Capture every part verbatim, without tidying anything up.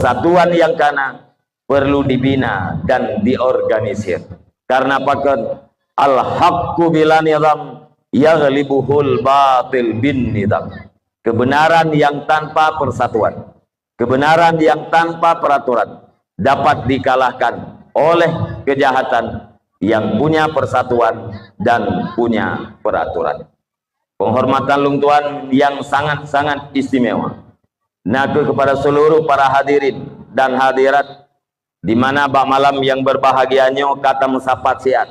persatuan yang kana perlu dibina dan diorganisir. Karena pakon, al-haqqu bila nizam yaghlibuhul batil bin nizam. Kebenaran yang tanpa persatuan, kebenaran yang tanpa peraturan dapat dikalahkan oleh kejahatan yang punya persatuan dan punya peraturan. Penghormatan lôn tuan yang sangat-sangat istimewa na kheueh kepada seluruh para hadirin dan hadirat, di mana bak malam yang berbahagia nyoe ka tameusapat siat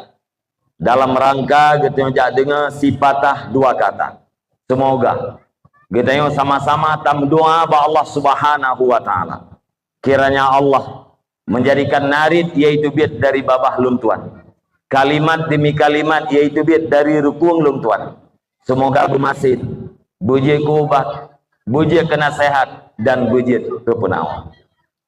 dalam rangka geutanyoe jak deungoe sipatah dua kata. Semoga geutanyoe sama-sama tameudoa bak Allah Subhanahu wa Taala, kiranya Allah menjadikan narit, yaitu biet dari babah lôn tuan, kalimat demi kalimat, yaitu biet dari rukung lôn tuan, semoga beumasin, beujeuet keu ubat, beujeuet keu naseuhat, dan beujeuet keu peunawa.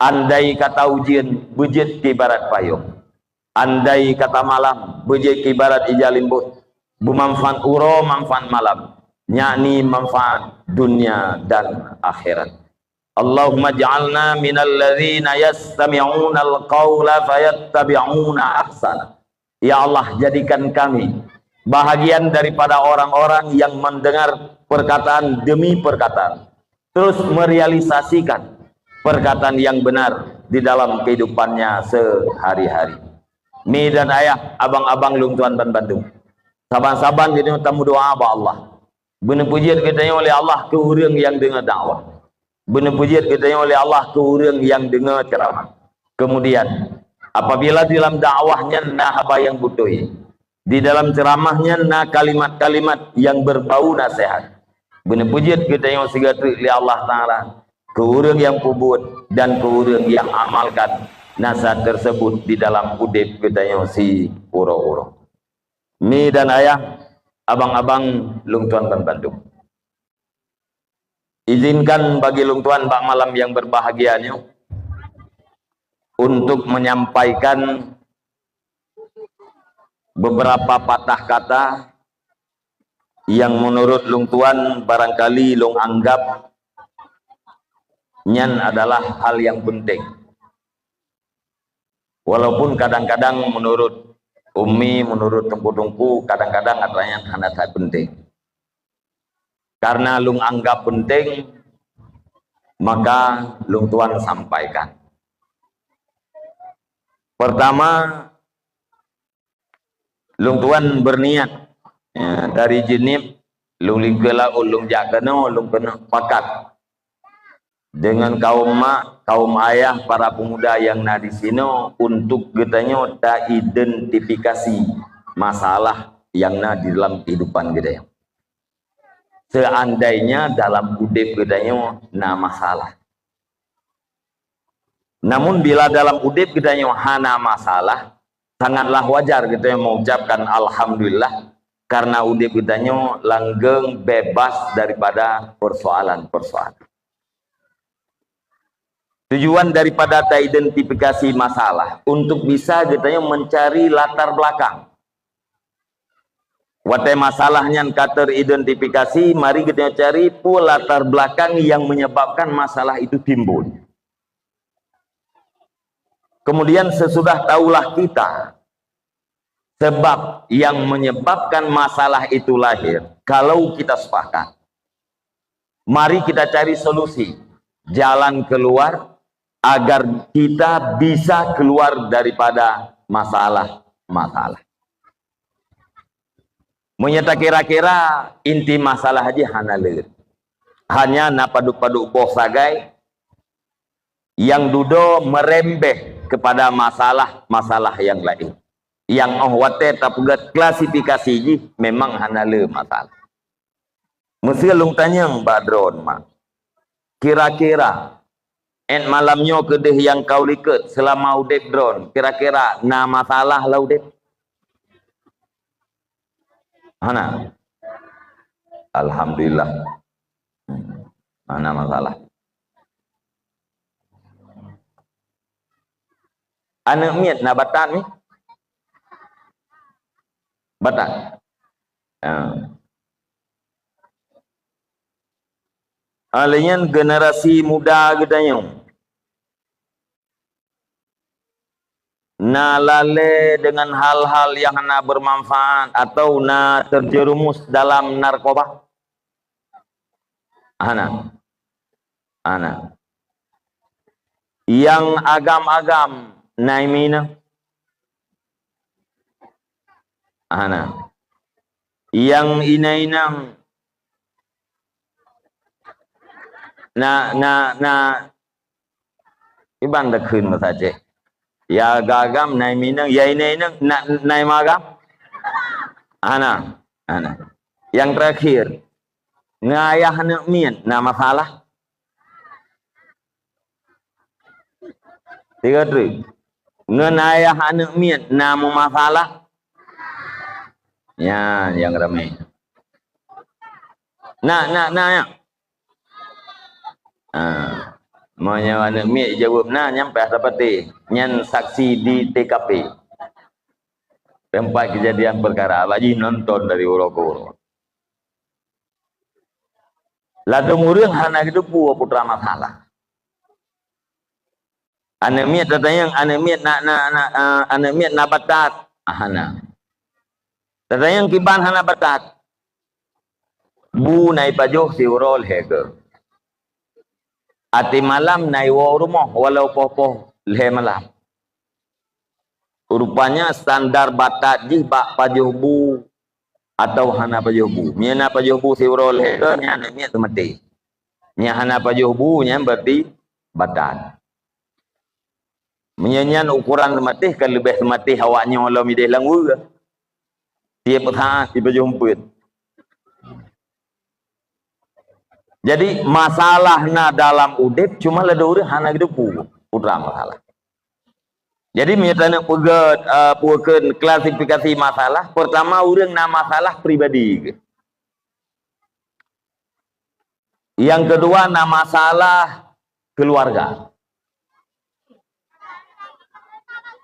Andai kata ujeuen beujeuet keu ibarat payong, andai kata malam beujeuet keu ibarat ija limbot, beumanfaat uroe manfaat malam, yakni manfaat dunia dan akhirat. Allahumma ja'alna minal ladzina yastami'unal qaula fayattabi'una ahsana. Ya Allah, jadikan kami bahagian daripada orang-orang yang mendengar perkataan demi perkataan, terus merealisasikan perkataan yang benar di dalam kehidupannya sehari-hari. Mi dan ayah, abang-abang lôn tuan ban bandum, saban-saban geutanyoe tameudoa bak Allah. Beuneupeujeuet geutanyoe lé Allah keu ureuëng nyang deungoe dakwah. Beuneupeujeuet geutanyoe lé Allah keu ureuëng nyang deungoe ceuramah. Kemudian, apabila di dalam dakwah nyan na haba nyang beutôi, di dalam ceuramah nyan na kalimat-kalimat nyang beubau naseuhat, beuneupeujeuet geutanyoe sigoe treuk lé Allah Taala keu ureuëng nyang peubuet dan keu ureuëng nyang amalkan naseuhat tersebut di dalam udeb geutanyoe siuroe-uroe. Mi dan ayah, abang-abang lôn tuan ban bandum, izinkan bagi lôn tuan bak malam nyang beubahgia nyoe untuk menyampaikan beberapa patah kata nyang meunurot lôn tuan barangkali lôn anggab nyan adalah hal nyang peunteng. Walaupun kadang-kadang meunurot umi, meunurot teungku-teungku, kadang-kadang atra nyan hana that peunteng. Karena lôn anggab peunteng, maka lôn tuan sampaikan. Pertama, lôn tuan beurniat, ya, dari Jeunieb lôn likot laôt lôn jak keunoe, lôn keuneuk pakat deungon kaum mak, kaum ayah, para peumuda nyang na disinoe untuk geutanyoe taidentifikasi masalah nyang na di dalam kehidupan geutanyoe. Seandainya dalam udeb geutanyoe na masalah. Namun bila dalam udeb geutanyoe hana masalah, sangatlah wajar geutanyoe mengucapkan alhamdulillah karena udeb geutanyoe langgeng bebas daripada persoalan-persoalan. Tujuan daripada taidentifikasi masalah untuk bisa geutanyoe mencari latar belakang. Watée masalah nyan ka teridentifikasi, mari geutanyoe cari peue latar belakang nyang menyebabkan masalah itu timbul. Kemudian sesudah tahulah kita sebab yang menyebabkan masalah itu lahir, kalau kita sepakat, mari kita cari solusi, jalan keluar agar kita bisa keluar daripada masalah-masalah. Meunyoe takira-kira inti masalah jih hana le. Hanya na padub-padub boh sagai nyang dudoe meurembeh keupada masalah-masalah nyang laén. Nyang óh watée tapeugét klasifikasi jih memang hana le masalah. Meuseu lôn tanyong bak droeneuh mak, kira-kira ét malam nyoe keudeh nyang ka u likot seulama udeb droeneuh, kira-kira na masalah lam udeb? Hana. Alhamdulillah. Hmm. Hana masalah. Aneuëk miet na batat mi? Batat. Ha. Ha, lé nyan generasi muda geutanyoe. Na lalée deungon hal-hal nyang hana bermanfaat atau na terjerumus dalam narkoba? Hana. Hana. Nyang agam-agam na imineng? Hana. Nyang inong-inong na, na, na, iban takheun masa Aceh. Ya agam-agam na imineng, ya inong-inong na, na imagam? Hana. Hana. Nyang terakhir, ngon ayah aneuk miet na masalah? Tiga trik. Ngon ayah aneuk miet na meumasalah? Nyan nyang ramé. Na, na, na, ya. Ah, meunyoe aneuk miet jaweueb na, nyan payah tapatéh. Nyan saksi di T K P. Tempat kejadian perkara, bak jih nonton dari uroe ke uroe. Ladôm ureuëng hana geuteupeue putra masalah. Aneuk miet tatanyong, aneuk miet na, na, na, eh, aneuk miet na batat? Ah, hana. Tatanyong kiban hana batat? Bu na ipajoh siuroe lhée geu. Até malam na iwoe u rumoh walau poh-poh lhée malam. Rupanya standar batat jih bak pajoh bu atau hana pajoh bu. Meunyoe na pajoh bu siuroe lhée geu, nyan aneuk miet teumaté. Meunyoe hana pajoh bu, nyan berarti batat. Meunyoe nyan ukoran teumaté, ka leubeh teumaté awak nyoe lom idéh lam weue. Tieb saát jipajoh umpet. Jadi, masalah na dalam udeb, cuma ladôm ureuëng hana geuteupeue putra masalah. Jadi, meunyoe taneuk peugét, eh, peue kheun klasifikasi masalah, pertama ureuëng na masalah pribadi. Nyang keudua na masalah keuluwarga.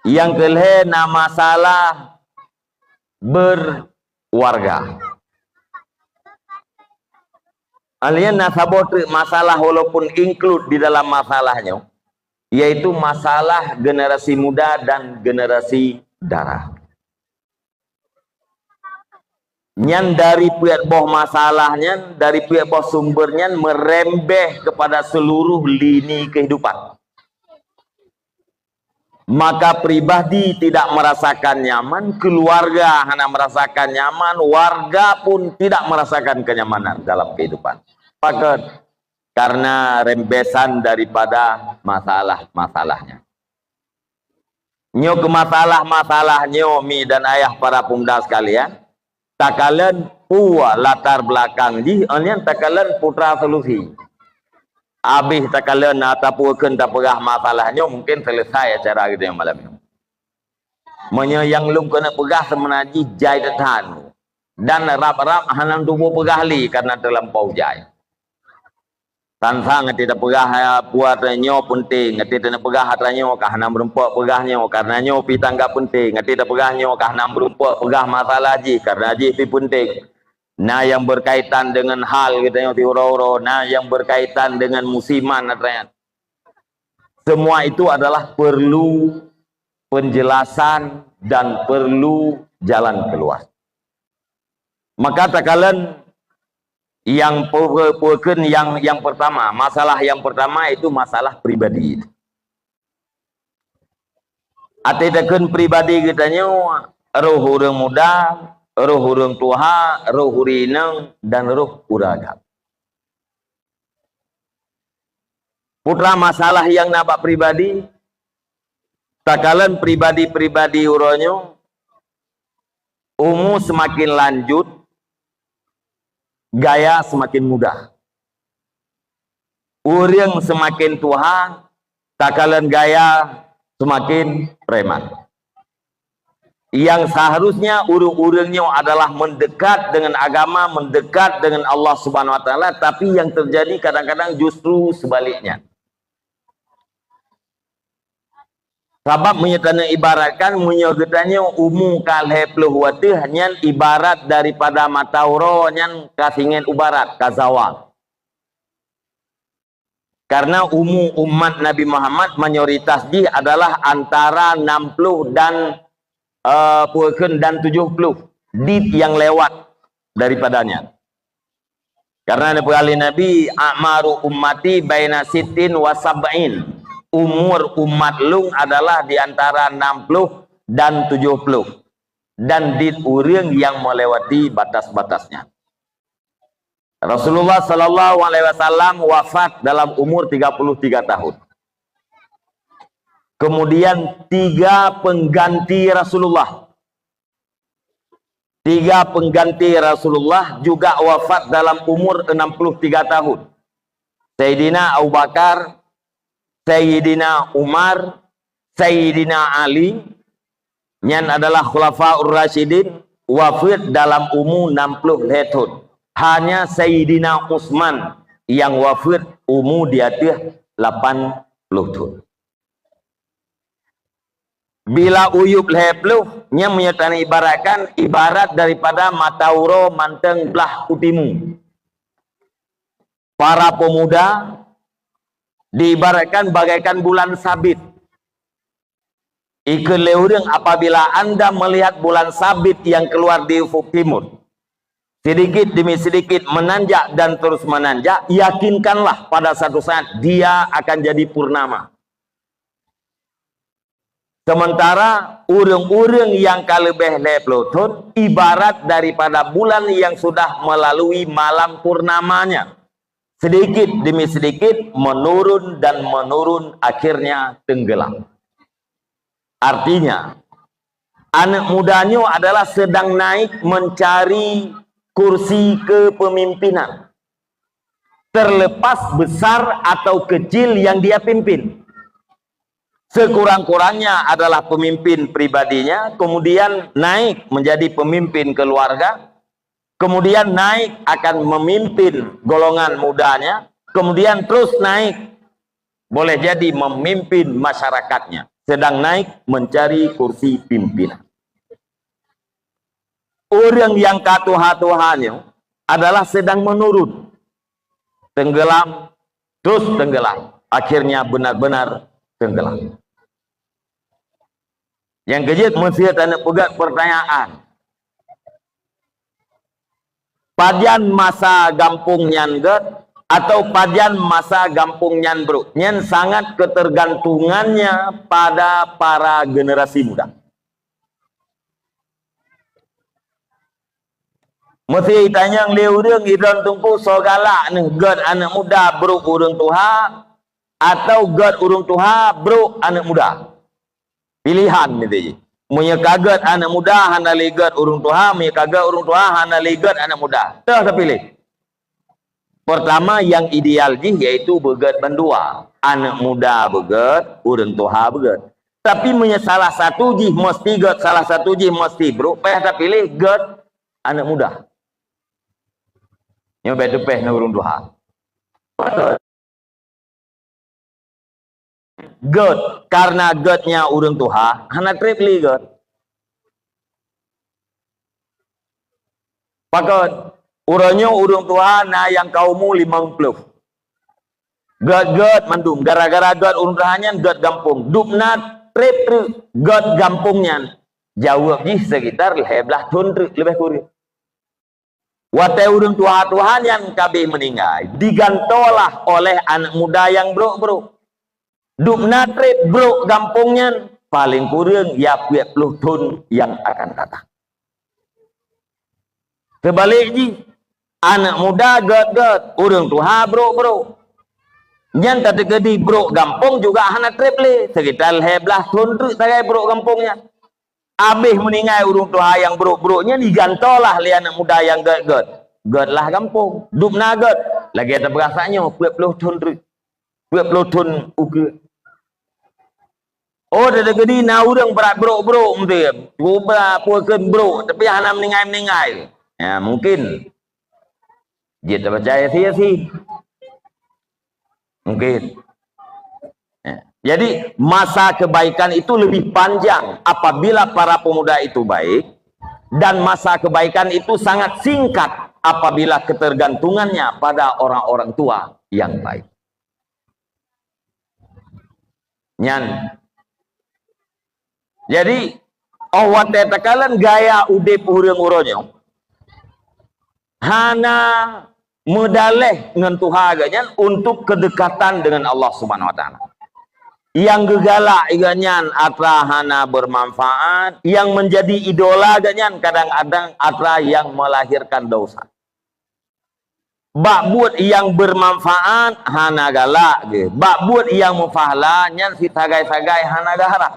Nyang keulhée na masalah beureuwarga. Alien na saboh treuk masalah walaupun include di dalam masalah nyoe, yaitu masalah generasi muda dan generasi dara. Nyan dari peuet boh masalah nyan, dari peuet boh sumber nyan meurembeh kepada seluruh lini kehidupan. Maka pribadi tidak merasakan nyaman, keluarga hana merasakan nyaman, warga pun tidak merasakan kenyamanan dalam kehidupan. Pakon? Karena rembesan daripada masalah-masalahnya. Nyoe keu masalah-masalah nyoe, mi dan ayah para pemuda sekalian, takalon peue latar belakang jih, nyan takalon putra solusi. Abéh takalon na tapeue kheun tapeugah masalah nyoe, mungkin selesai acara kita malam nyoe. Meunyoe nyang lôn keuneuk peugah seumeuna jih jai that-that. Dan rab-rab hana tuboh peugah lé karena terlampau jai. Sang-sang até tapeugah, eh, peue atra nyoe peunteng, até taneuk peugah atra nyoe ka hana meurumpok peugah nyoe, karena nyoe pih tanggap peunteng, até tapeugah nyoe ka hana meurumpok peugah masalah jih, karena jih pih peunteng. Na nyang berkaitan dengan hal geutanyoe siuroe-uroe, na nyang berkaitan dengan musiman atra nyan. Semua itu adalah perlu penjelasan dan perlu jalan keluar. Maka takalon nyang pe-, pe-, peue kheun nyang, nyang pertama, masalah nyang pertama itu masalah pribadi. Até takheun pribadi geutanyoe, roh ureuëng muda, roh ureuëng tuha, roh ureuëng inong, dan roh ureuëng agam. Putra masalah nyang na bak pribadi, takalon pribadi-pribadi uroe nyoe, umu semakin lanjut, gaya semakin mudah. Ureuëng semakin tuha, takalon gaya semakin preman. Yang seharusnya ureuëng-ureuëng nyoe adalah mendekat dengan agama, mendekat dengan Allah Subhanahu Wa Taala, tapi yang terjadi kadang-kadang justru sebaliknya. Sabab meunyoe taneuk ibaratkan, meunyoe geutanyoe umu ka lhée ploh wateuh, nyan ibarat daripada mata uroe nyan ka singet u barat, ka zawal. Karena umu umat Nabi Muhammad mayoritas jih adalah antara enam puluh dan, eh, peue kheun, dan tujuh puluh. Dit nyang lewat daripada nyan. Karena neupeugah lé Nabi, "A'maru ummati baina sittin wa sab'in." Umur umat lôn adalah di antara enam puluh dan tujuh puluh. Dan dit ureuëng nyang melewati batas-batasnya. Rasulullah sallallahu alaihi wasallam wafat dalam umur tiga puluh tiga tahun. Kemudian tiga pengganti Rasulullah. Tiga pengganti Rasulullah juga wafat dalam umur enam puluh tiga tahun. Sayyidina Abu Bakar, Sayyidina Umar, Sayyidina Ali, nyan adalah Khulafaur Rasyidin, wafat dalam umu enam puluh lhée thon. Hanya Sayyidina Utsman yang wafat umu di ateueh lapan puluh thon. Bila u yup lhée ploh, nyan meunyoe tanibaratkan, ibarat daripada mata uroe mantong blah u timu. Para pemuda diibaratkan bagaikan bulan sabit. Ikheun lé ureuëng, apabila anda melihat bulan sabit yang keluar di ufuk timur, sedikit demi sedikit menanjak dan terus menanjak, yakinkanlah pada satu saat dia akan jadi purnama. Sementara ureuëng-ureuëng nyang ka leubeh lhée ploh thon ibarat daripada bulan yang sudah melalui malam purnamanya. Sedikit demi sedikit menurun dan menurun, akhirnya tenggelam. Artinya, anak muda nyoe adalah sedang naik mencari kursi kepemimpinan. Terlepas besar atau kecil yang dia pimpin. Sekurang-kurangnya adalah pemimpin pribadinya, kemudian naik menjadi pemimpin keluarga, kemudian naik akan memimpin golongan mudanya, kemudian terus naik, boleh jadi memimpin masyarakatnya, sedang naik mencari kursi pimpinan. Ureuëng nyang ka tuha-tuha nyoe adalah sedang menurun. Tenggelam, terus tenggelam. Akhirnya benar-benar tenggelam. Nyang keujeuet, meuseuet taneuk peugah pertanyaan. Pajan masa gampông nyan gét atau pajan masa gampông nyan brok? Nyan sangat ketergantungannya pada para generasi muda. Meuseuet itanyong lé ureuëng, idon teungku, soe galak neuh, gét aneuëk muda brok ureuëng tuha, atau gét ureuëng tuha brok aneuëk muda? Pilihan meusti jih. Meunyoe ka gét aneuëk muda, hana lé gét ureuëng tuha, meunyoe ka gét ureuëng tuha, hana lé gét aneuëk muda. Teuh tapiléh. Pertama, nyang ideal jih yaitu beugét bandua. Aneuëk muda beugét, ureuëng tuha beugét. Tapi meunyoe salah satu jih meusti gét, salah satu jih meusti brok, payah tapiléh gét aneuëk muda. Nyoe bèk teupèh ngon ureuëng tuha. Gét, karena gét nyan ureuëng tuha, hana trép lé gét. Pakon, uroe nyoe ureuëng tuha na nyang ka umu limong ploh. Gét-gét mandum, gara-gara gét ureuëng tuha nyan gét gampông. Dubna trép treuk gét gampông nyan. Jaweueb jih sekitar lhèe blaih thon treuk leubeh kureueng. Watèe ureuëng tuha-tuha nyan ka abéh meuninggai, digantolah oleh aneuëk muda nyang brok-brok. Dubna trép brok gampông nyan, paleng kureueng ya peuet ploh thon nyang akan datang. Teubalek jih, aneuëk muda gét-gét, ureuëng tuha brok-brok. Nyan tateukeudi brok gampông juga hana trép lé, sekitar lhèe blaih thon treuk sagai brok gampông nyan. Abéh meuninggai ureuëng tuha nyang brok-brok nyan, digantolah lé aneuëk muda nyang gét-gét. Gét lah gampông, dubna gét. Lagèe tapeugah nyoe, peuet ploh thon treuk. Peuet ploh thon ukeue. Oh, tateukeudi na ureuëng brat brok-brok meuteuen. Cuba peuet kheun brok, tapi hana meuninggai-meuninggai. Ya, mungkin. Jeuet tabaca Yasin-Yasin. Mungkin. Ya. Jadi, masa kebaikan itu lebih panjang apabila para pemuda itu baik, dan masa kebaikan itu sangat singkat apabila ketergantungannya pada orang-orang tua yang baik. Nyan. Jadi, oh watèe takalon gaya udép ureuëng uroe nyoe, hana meudaleh ngon tuha geuh nyan untuk keudekatan deungon Allah Subhanahu Wa Taala. Nyang geugalak geuh nyan atra hana bermanfaat, nyang menjadi idola geuh nyan kadang-kadang atra nyang melahirkan dosa. Bak buet nyang bermanfaat hana galak geuh, bak buet nyang meupahala nyan sisagai-sagai hana geuharap.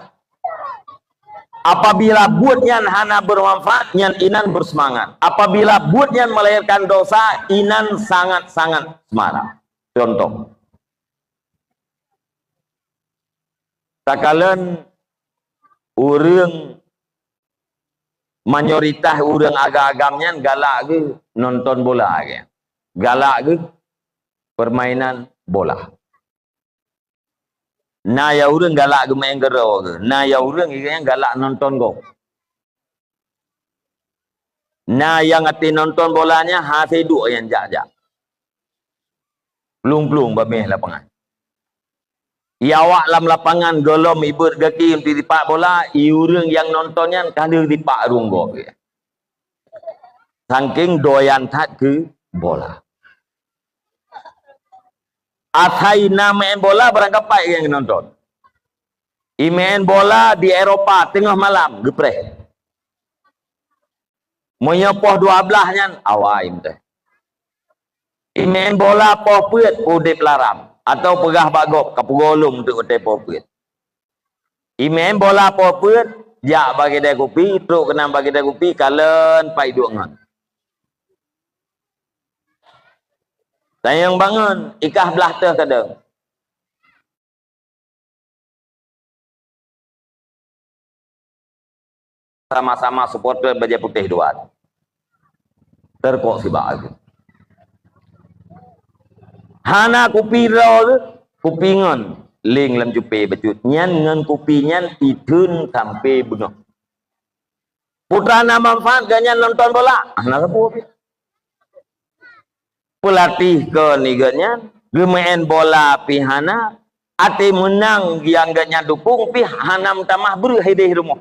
Apabila buet nyan hana bermanfaat, nyan inan bersemangat. Apabila buet nyan melahirkan dosa, inan sangat-sangat semarak. Contoh, takalon ureuëng, mayoritas ureuëng agam-agam nyan galak geuh nonton bola geuh. Galak geuh permainan bola. Na ya ureuëng galak geumeu'en keudroe geuh, na ya ureuëng nyang galak nonton gob. Na nyang até nonton bola nyan hase duek nyang jak-jak. Plueng-plueng bak méh lapangan. Nyang awak lam lapangan gohlom ibeuet gaki untuk jipak bola, i ureuëng nyang nonton nyan ka lheueh jipak rhueng gob. Sangking doyan that keu bola. Asai na meu'en bola barangkapai nyang nonton. I meu'en bola di Eropa teungoh malam geupreh. Meunyoe poh dua blaih nyan awai meuntah. I meu'en bola poh peuet udép laram, atawa peugah bak gob ka peugohlom teuk watèe poh peuet. I meu'en bola poh peuet jak bak keudè kupi, trok keunan bak keudè kupi, kalon pat iduek ngon. Tanyong bangon, i kah blaih teuh kadang. Sama-sama supporter bajèe putéh dua. Teurkok sibak aku. Hana kupi droe, kupi ngon. Leng lam cupé bacut. Nyan ngon kupi nyan itheun sampoe beungoh. Peue teuma manfaat geuh nyan nonton bola? Hana sapeue pih. Peulatéh kon i geuh nyan, geumeu'en bola pih hana, até meunang nyang geuh nyan dukong pih hana meutamah breueh idéh rumoh.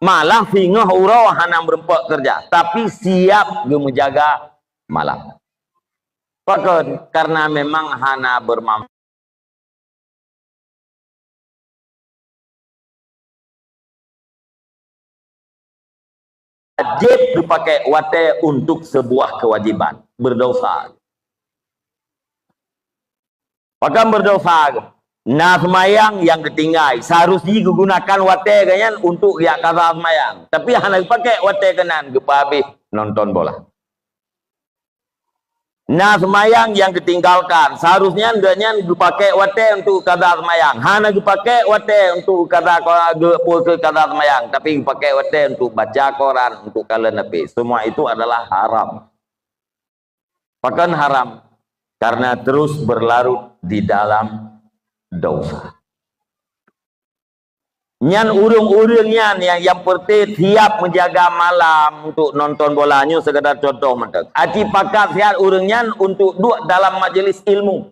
Malah singoh uroe hana meurumpok keureuja, tapi siap geumeujaga malam. Pakon? Karena memang hana bermanfaat. Wajéb geupakék watée untuk seubuah keuwajéban, beurdosa. Pakon beurdosa? Na seumayang nyang geutinggai, seharus jih geugunakan watée geuh nyan untuk jak kaza seumayang, tapi hana geupakék watée keunan, geupeuhabéh nonton bola. Na seumayang nyang geutinggalkan, seharusnya geuh nyan geupakék watée untuk kaza seumayang. Hana geupakék watée untuk kaza ko-, geu-, peue keu kaza seumayang, tapi geupakék watée untuk baca Quran, untuk kalon Nabi. Semua itu adalah haram. Pakon haram? Karena terus berlarut di dalam dosa. Nyan ureuëng-ureuëng nyan nyang, nyang peureute siap meujaga malam untuk nonton bola, nyoe sekadar contoh mantong. Aci pakat siat ureuëng nyan untuk duek dalam majeulis ilmu.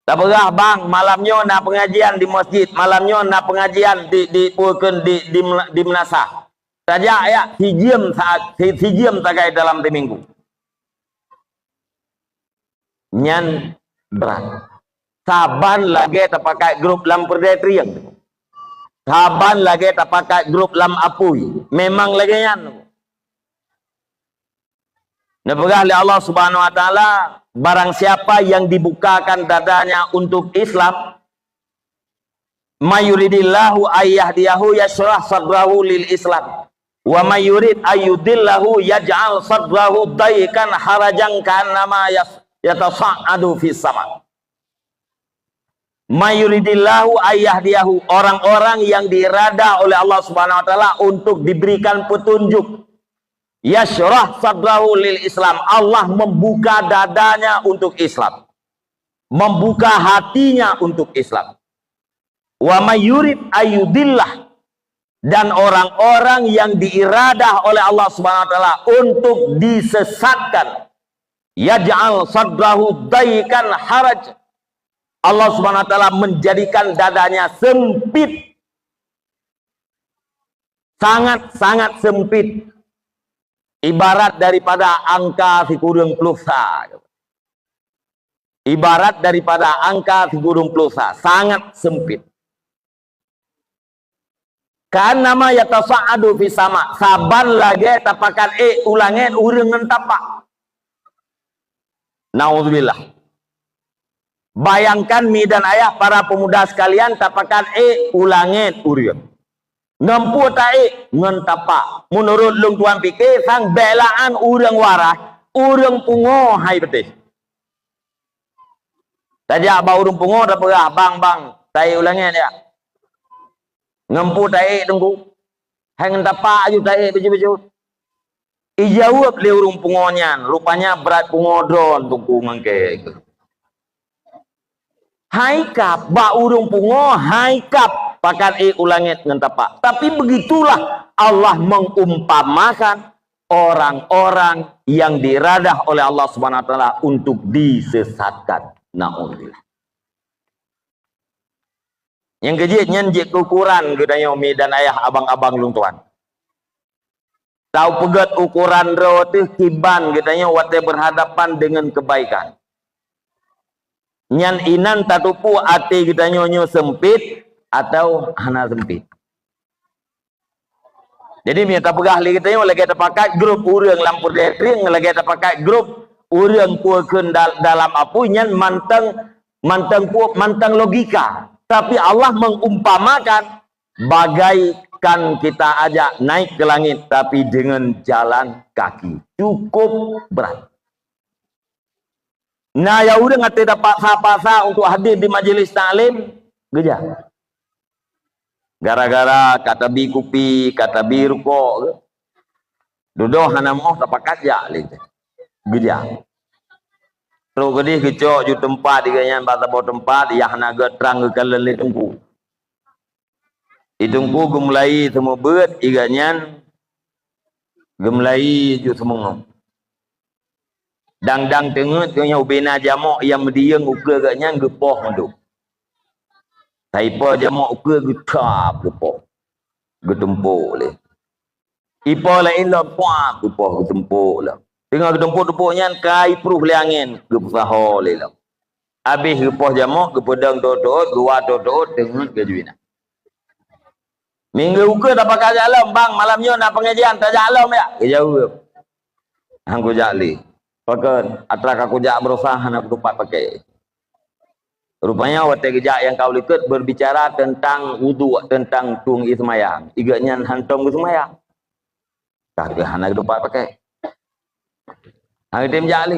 Tapeugah, "Bang, malam nyoe na peungajian di masjid, malam nyoe na peungajian di, di, peue kheun, di, di, di meunasah." Tajak, ya, sijeuem saat, si-, sijeuem sagai dalam siminggu. Nyan brat. Saban lagée tapakat grup lam peureudai trieng. Saban lagée tapakat grup lam apui. Memang lagée nyan. Neupeugah lé Allah Subhanahu wa Taala, barang siapa yang dibukakan dadanya untuk Islam, "May yuridillahu ay yahdiyahu yashrah sadrahu lil Islam, wa may yurid ay yudillahu yaj'al sadrahu daikan harajan ka'annama yas-, yatasa'adu fis sama." "May yuridillahu ay yahdiyahu," orang-orang yang diirada oleh Allah Subhanahu wa Taala untuk diberikan petunjuk, "yashrah sadrahu lil Islam," Allah membuka dadanya untuk Islam, membuka hatinya untuk Islam. "Wa may yurid ay yudillah," dan orang-orang yang diiradah oleh Allah Subhanahu wa Taala untuk disesatkan, "yaj'al sadrahu daikan haraj," Allah Subhanahu wa Taala menjadikan dadanya sempit. Sangat-sangat sempit. Ibarat daripada angka sikureueng plosa. Ibarat daripada angka sikureueng plosa. Sangat sempit. Ka'annama yatasa'adu fis sama, saban lagèe tapakat ék u langèt ureueng ngon tapak. Nauzubillah. Bayangkan mi dan ayah para pemuda sekalian, tapakat ék u langèt ureueng. Ngon peue taék? Ngon tapak. Meunurot lôn tuan pike, sang beulaan ureueng waras, ureueng pungo hai beuteh. Tajak bak ureueng pungo tapeugah, "Bang, bang, taék u langèt ya." "Ngon peue taék, Teungku?" "Hai ngon tapak aju taék bacut-bacut." Ijaweueb lé ureueng pungo nyan, "Rupanya brat pungo droen, Teungku, ngon kèe." Hai kap, bak ureueng pungo hai kap pakat ék u langèt ngon tapak. Tapi begitulah Allah mengumpamakan orang-orang yang diradah oleh Allah Subhanahu wa Taala untuk disesatkan. Naudzubillah. Nyang keujeuet nyan jeuet keu ukuran geutanyoe mi dan ayah, abang-abang lôn tuan. Tapeugöt ukuran droe teuh kiban geutanyoe watèe berhadapan dengan kebaikan. Nyan inan tatupue até geutanyoe nyoe sempit atawa hana sempit. Jadi, meunyoe tapeugah lé geutanyoe lagèe tapakat grup ureueng lam peureudèe trieng, lagèe tapakat grup ureueng peue kheun dal-, dalam apui, nyan mantong, mantong peue, mantong logika. Tapi Allah mengumpamakan bagaikan kita ajak naik ke langit, tapi dengan jalan kaki. Cukup berat. Na ya ureueng até tapaksa-paksa untuk hadir di majlis taklim, geujak. Gara-gara ka tabi kupi, ka tabi rukok, dudoe hana moh tapakat jak lé. Geujak. Trok keudeh geucok ju teumpat, di gobnyan bak saboh teumpat, nyang hana geutrang geukalon lé teungku. Di teungku geumulai seumeubeuet, di gobnyan geumulai ju seumeungoh. Dang-dang teungeut gobnyan ubena jamok nyang meudiyeueng ukeue gobnyan geupoh mandum. Taipo jamok ukeue geutab geupoh. Geutumpok lé. Ipo laén lom, puak, geupoh geutumpok lom. Teungoh geutumpok-tumpok nyan ka ipruh lé angén, geupeusaho lé lom. Abéh geupoh jamok, geupeudong tôh-tôh, geuwa tôh-tôh, teungeut geujuina. Minggu ukeue tapakat jak lom, "Bang, malam nyoe na pengajian, tajak lom ya?" Geujaweueb, "Han kujak lé." "Pakon?" "Atra ka kujak beurosa hana kutupat pakè." Rupanya watèe geujak nyang ka u likot berbicara tentang wudhu, tentang tueng ie seumayang. Di gobnyan hantom geuseumayang. Ka keuh hana geutupat pakè. Hana geutem jak lé.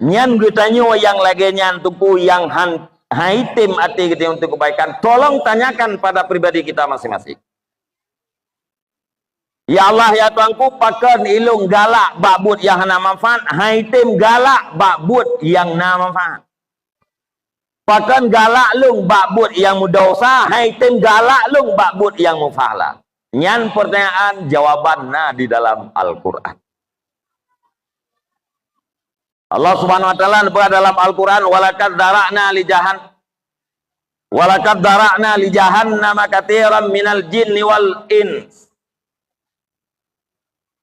Nyan geutanyoe nyang lagèe nyan teungku nyang han, han item até geutanyoe untuk kebaikan, tolong tanyakan pada pribadi kita masing-masing. Ya Allah, ya Tuhanku, pakon ilôn galak bak buet nyang hana manfaat, han item galak bak buet nyang na manfaat. Pakon galak lôn bak buet nyang meudesya, han item galak lôn bak buet nyang meupahala. Nyan pertanyaan, jawaban na di dalam Al-Quran. Allah Subhanahu wa Taala neupeugah dalam Al-Quran, "Walaqad dzara'na li jahan-, walaqad dzara'na li jahannama katsiran minal jinni wal ins.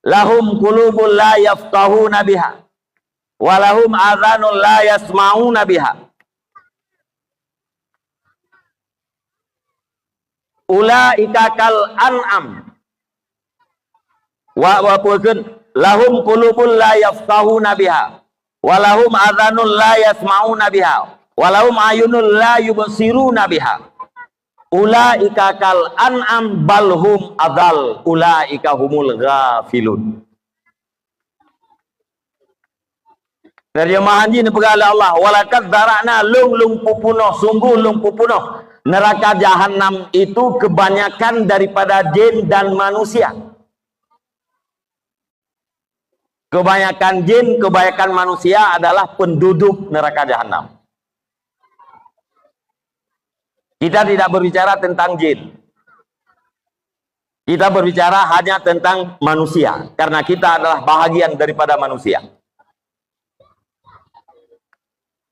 Lahum qulubun la yafqahuna biha, wa lahum adhanun la yasma'una biha. Ulaika kal an'am." Wa, wa peue kheun, "Lahum qulubun la yafqahuna biha, wa lahum adhanun la yasma'una biha, wa lahum ayunun la yubsiruna biha. Ulaika kal an'am bal hum adhal, ulaika humul ghafilun." Terjemahan jih neupeugah lé Allah, "Walaqad dzara'na," lôn, lôn peupunoh, sungguh lôn peupunoh neuraka jahanam itu kebanyakan daripada jin dan manusia. Kebanyakan jin, kebanyakan manusia adalah penduduk neraka jahanam. Kita tidak berbicara tentang jin. Kita berbicara hanya tentang manusia, karena kita adalah bahagian daripada manusia.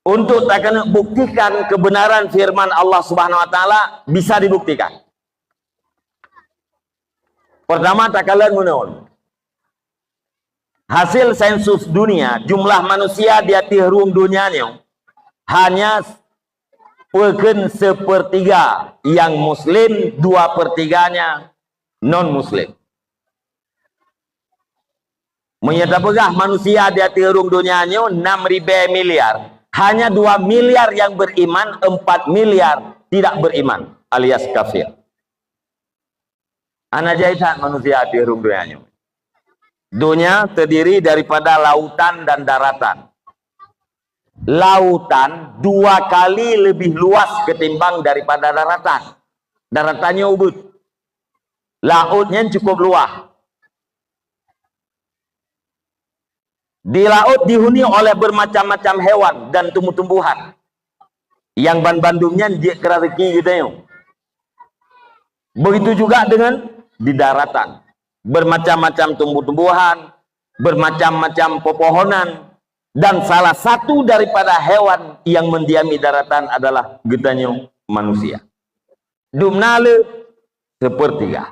Untuk takeuneuk buktikan kebenaran firman Allah Subhanahu wa Taala, bisa dibuktikan. Pertama, takalon meunoe. Hasil sensus dunia, jumlah manusia di ateueh rhueng donya nyoe hanya peukeun sepertiga yang muslim, dua pertiganya non muslim. Meunyoe tapeugah manusia di ateueh rhueng donya nyoe enam ribèe miliar, hanya dua miliar yang beriman, empat miliar tidak beriman alias kafir. Hana jai that manusia di ateueh rhueng donya nyoe. Donya terdiri daripada lautan dan daratan. Lautan dua kali lebih luas ketimbang daripada daratan. Daratan nyoe ubit. Laôt nyan cukup luas. Di laôt dihuni oleh bermacam-macam hewan dan tumbuh-tumbuhan. Nyang banmandum nyan jeuet keu raseuki geutanyoe. Begitu juga dengan di daratan. Bermacam-macam tumbuh-tumbuhan, bermacam-macam pepohonan, dan salah satu daripada hewan yang mendiami daratan adalah geutanyoe manusia. Dumna le sepertiga.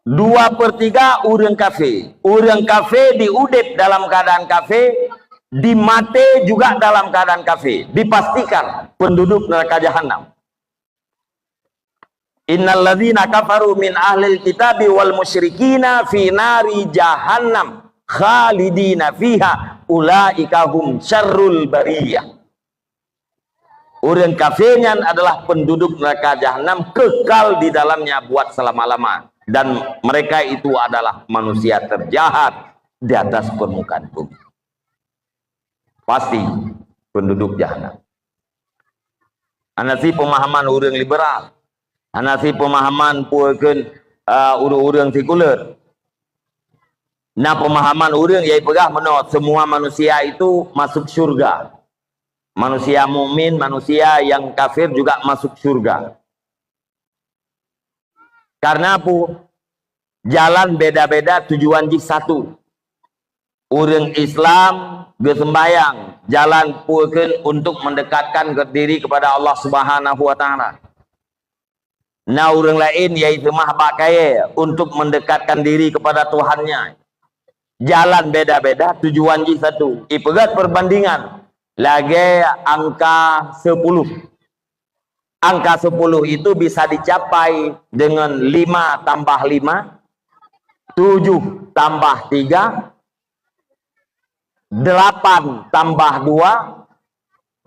Dua per tiga ureuëng kafé. Ureuëng kafé diudeb dalam keadaan kafé, dimaté juga dalam keadaan kafé. Dipastikan penduduk neraka jahanam. Innal ladzina kafaru min ahlil kitabi wal musyrikina fi nari jahannam khalidina fiha ulaika hum syarrul bariyah. Ureuëng kafé nyan adalah penduduk neraka jahanam, kekal di dalamnya buat selama-lama, dan mereka itu adalah manusia terjahat di atas permukaan bumi. Pasti penduduk jahanam. Hana si pemahaman ureuëng liberal. Hana si pemahaman peue kheun, uh, ureuëng-ureuëng sekuler. Na pemahaman ureuëng nyang peugah meunoe, semua manusia itu masuk syurga. Manusia mukmin, manusia yang kafir juga masuk syurga. Karena apa? Jalan beda-beda, tujuan jih satu. Ureuëng Islam geuseumbahyang, jalan peue kheun untuk mendekatkan diri kepada Allah Subhanahu wa Taala. Na ureuëng laén nyang seumah bak kayée untuk mendekatkan diri kepada Tuhannya. Jalan beda-beda, tujuan jih satu. Ipeugét perbandingan lagée angka sepuluh. Angka sepuluh itu bisa dicapai dengan lima tambah lima, tujuh tambah tiga, delapan tambah dua,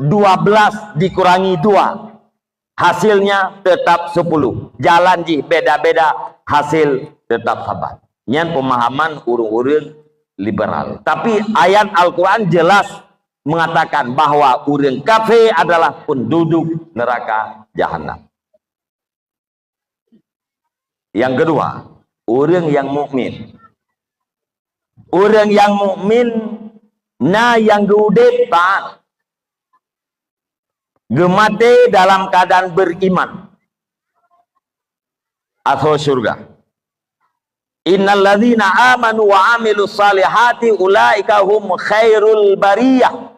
dua belas dikurangi dua. Hasilnya tetap sepuluh. Jalan jih beda-beda, hasil tetap saban. Nyan pemahaman ureuëng-ureuëng liberal. Tapi ayat Al-Quran jelas mengatakan bahwa ureuëng kafé adalah penduduk neraka jahanam. Yang kedua, ureuëng nyang mukmin. Ureuëng nyang mukmin na nyang geuudeb taat, geumaté dalam keadaan beriman. Asoe syurga. Innal ladzina amanu wa amilus salihati ulaika hum khairul bariyah.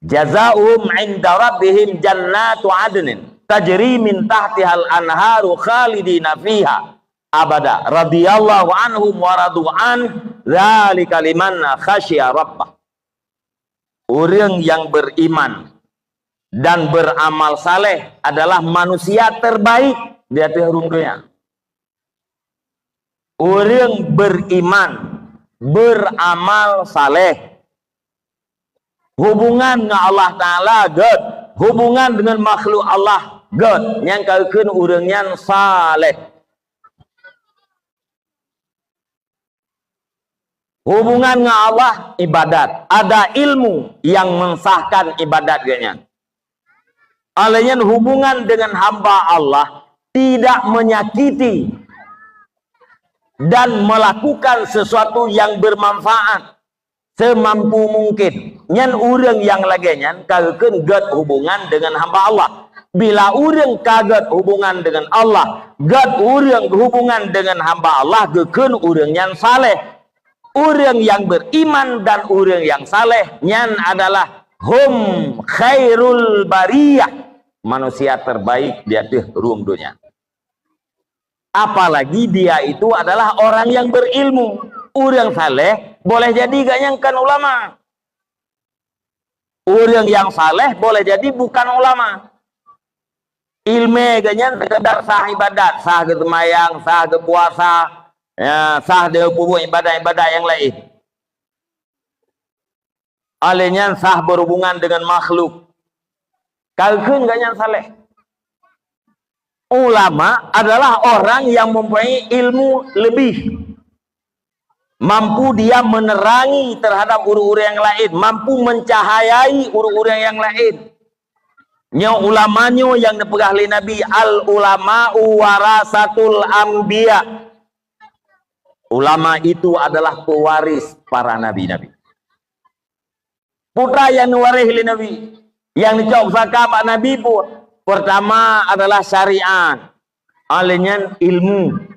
Jazaohum inda rabbihim jannatu adnin tajri min tahtihal anharu khalidina fiha abada. Radhiyallahu anhum wa radu an, dzalika liman khasyiya rabbah. Ureuëng nyang beriman dan beramal saleh adalah manusia terbaik di ateueh rhueng donya. Ureuëng beriman, beramal saleh, hubungan ngon Allah Taala gét, hubungan dengan makhluk Allah gét, nyang ka geukheun ureuëng nyan saleh. Hubungan ngon Allah ibadat, ada ilmu yang mensahkan ibadat geuh nyan. Oleh nyan hubungan dengan hamba Allah tidak menyakiti dan melakukan sesuatu yang bermanfaat semampu mungkin. Nyan ureuëng nyang lagée nyan ka geukheun gét hubungan dengan hamba Allah. Bila ureuëng ka gét hubungan dengan Allah, gét ureuëng hubungan dengan hamba Allah, geukheun ureuëng nyan saleh. Ureuëng nyang beriman dan ureuëng nyang saleh nyan adalah hum khairul bariyah, manusia terbaik di ateueh rueng donya. Apalagi dia itu adalah orang yang berilmu. Ureuëng saleh boleh jadi gobnyan kon ulama. Ureuëng nyang saleh boleh jadi bukan ulama. Ileumé gobnyan sekedar sah ibadat, sah geuseumayang, sah geupuasa, ya, sah geupeubuet ibadat-ibadat nyang laén. Óh lheueh nyan sah berhubungan dengan makhluk. Ka geukheun gobnyan saleh. Ulama adalah orang yang mempunyai ilmu lebih. Mampu dia menerangi terhadap ureuëng-ureuëng nyang laén, mampu mencahayai ureuëng-ureuëng nyang laén. Nyoe ulama nyoe nyang neupeugah lé Nabi, "Al ulama'u warasatul anbiya." Ulama itu adalah pewaris para nabi-nabi. Peue nyang neuwaréh lé Nabi? Nyang neucok pusaka bak Nabi peue? Peurtama adalah syariat, óh lheueh nyan ilmu.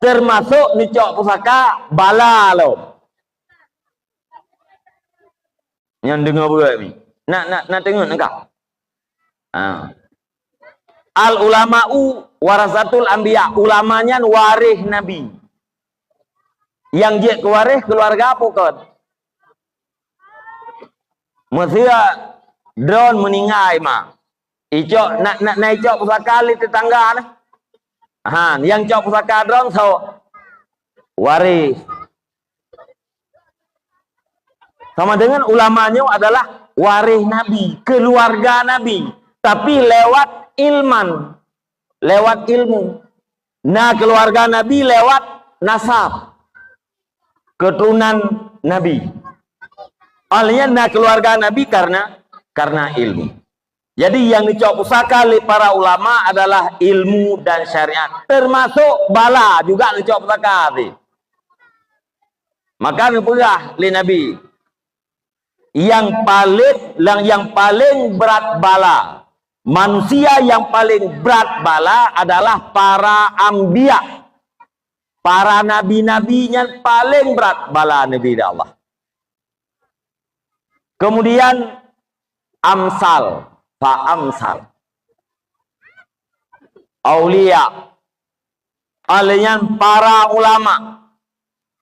Teumasok neucok pusaka bala lom. Nyan deungoe beureukat mi. Na, na, na teungeut nangka. Ha. Al ulama'u warasatul anbiya. Ulama nyan waréh nabi. Nyang jeuet keu waréh keuluwarga peue kon? Meuseu droen meuninggai ma. Icok, na, na, na icok pusaka lé teutangga na. Ha, nyang cok pusaka droen soe? Waréh. Sama dengan ulama nyoe adalah waréh Nabi, keuluwarga Nabi, tapi lewat ilman, lewat ilmu. Na keuluwarga Nabi lewat nasab, keuturonan Nabi. Óh lheueh nyan na keuluwarga Nabi karena, karena ilmu. Jadi, nyang neucok pusaka lé para ulama adalah ilmu dan syariat, teumasok bala juga neucok pusaka tadi. Maka neupeugah lé Nabi, nyang paleng, nyang paleng brat bala, manusia nyang paleng brat bala adalah para anbiya. Para nabi-nabi nyan paleng brat bala neubi lé Allah. Kemudian amsal, fa amsal. Aulia. Óh lheueh nyan para ulama.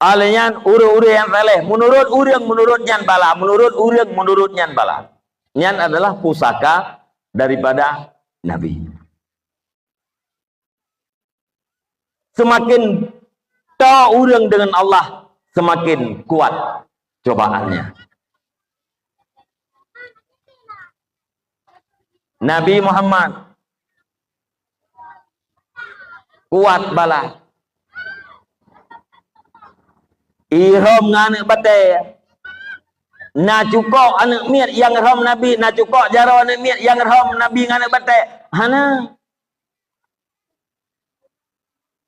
Óh lheueh nyan ureuëng-ureuëng nyang saleh. Meunurot ureuëng, meunurot nyan bala. Meunurot ureuëng, meunurot nyan bala. Nyan adalah pusaka daripada Nabi. Seumaken toe ureuëng deungon Allah, seumaken kuat cobaannya. Nabi Muhammad kuat bala. Irhom ngon aneuëk batée. Na cukok aneuëk miet nyang rhom Nabi, na cukok jaroe aneuëk miet nyang rhom Nabi ngon aneuëk batée. Hana.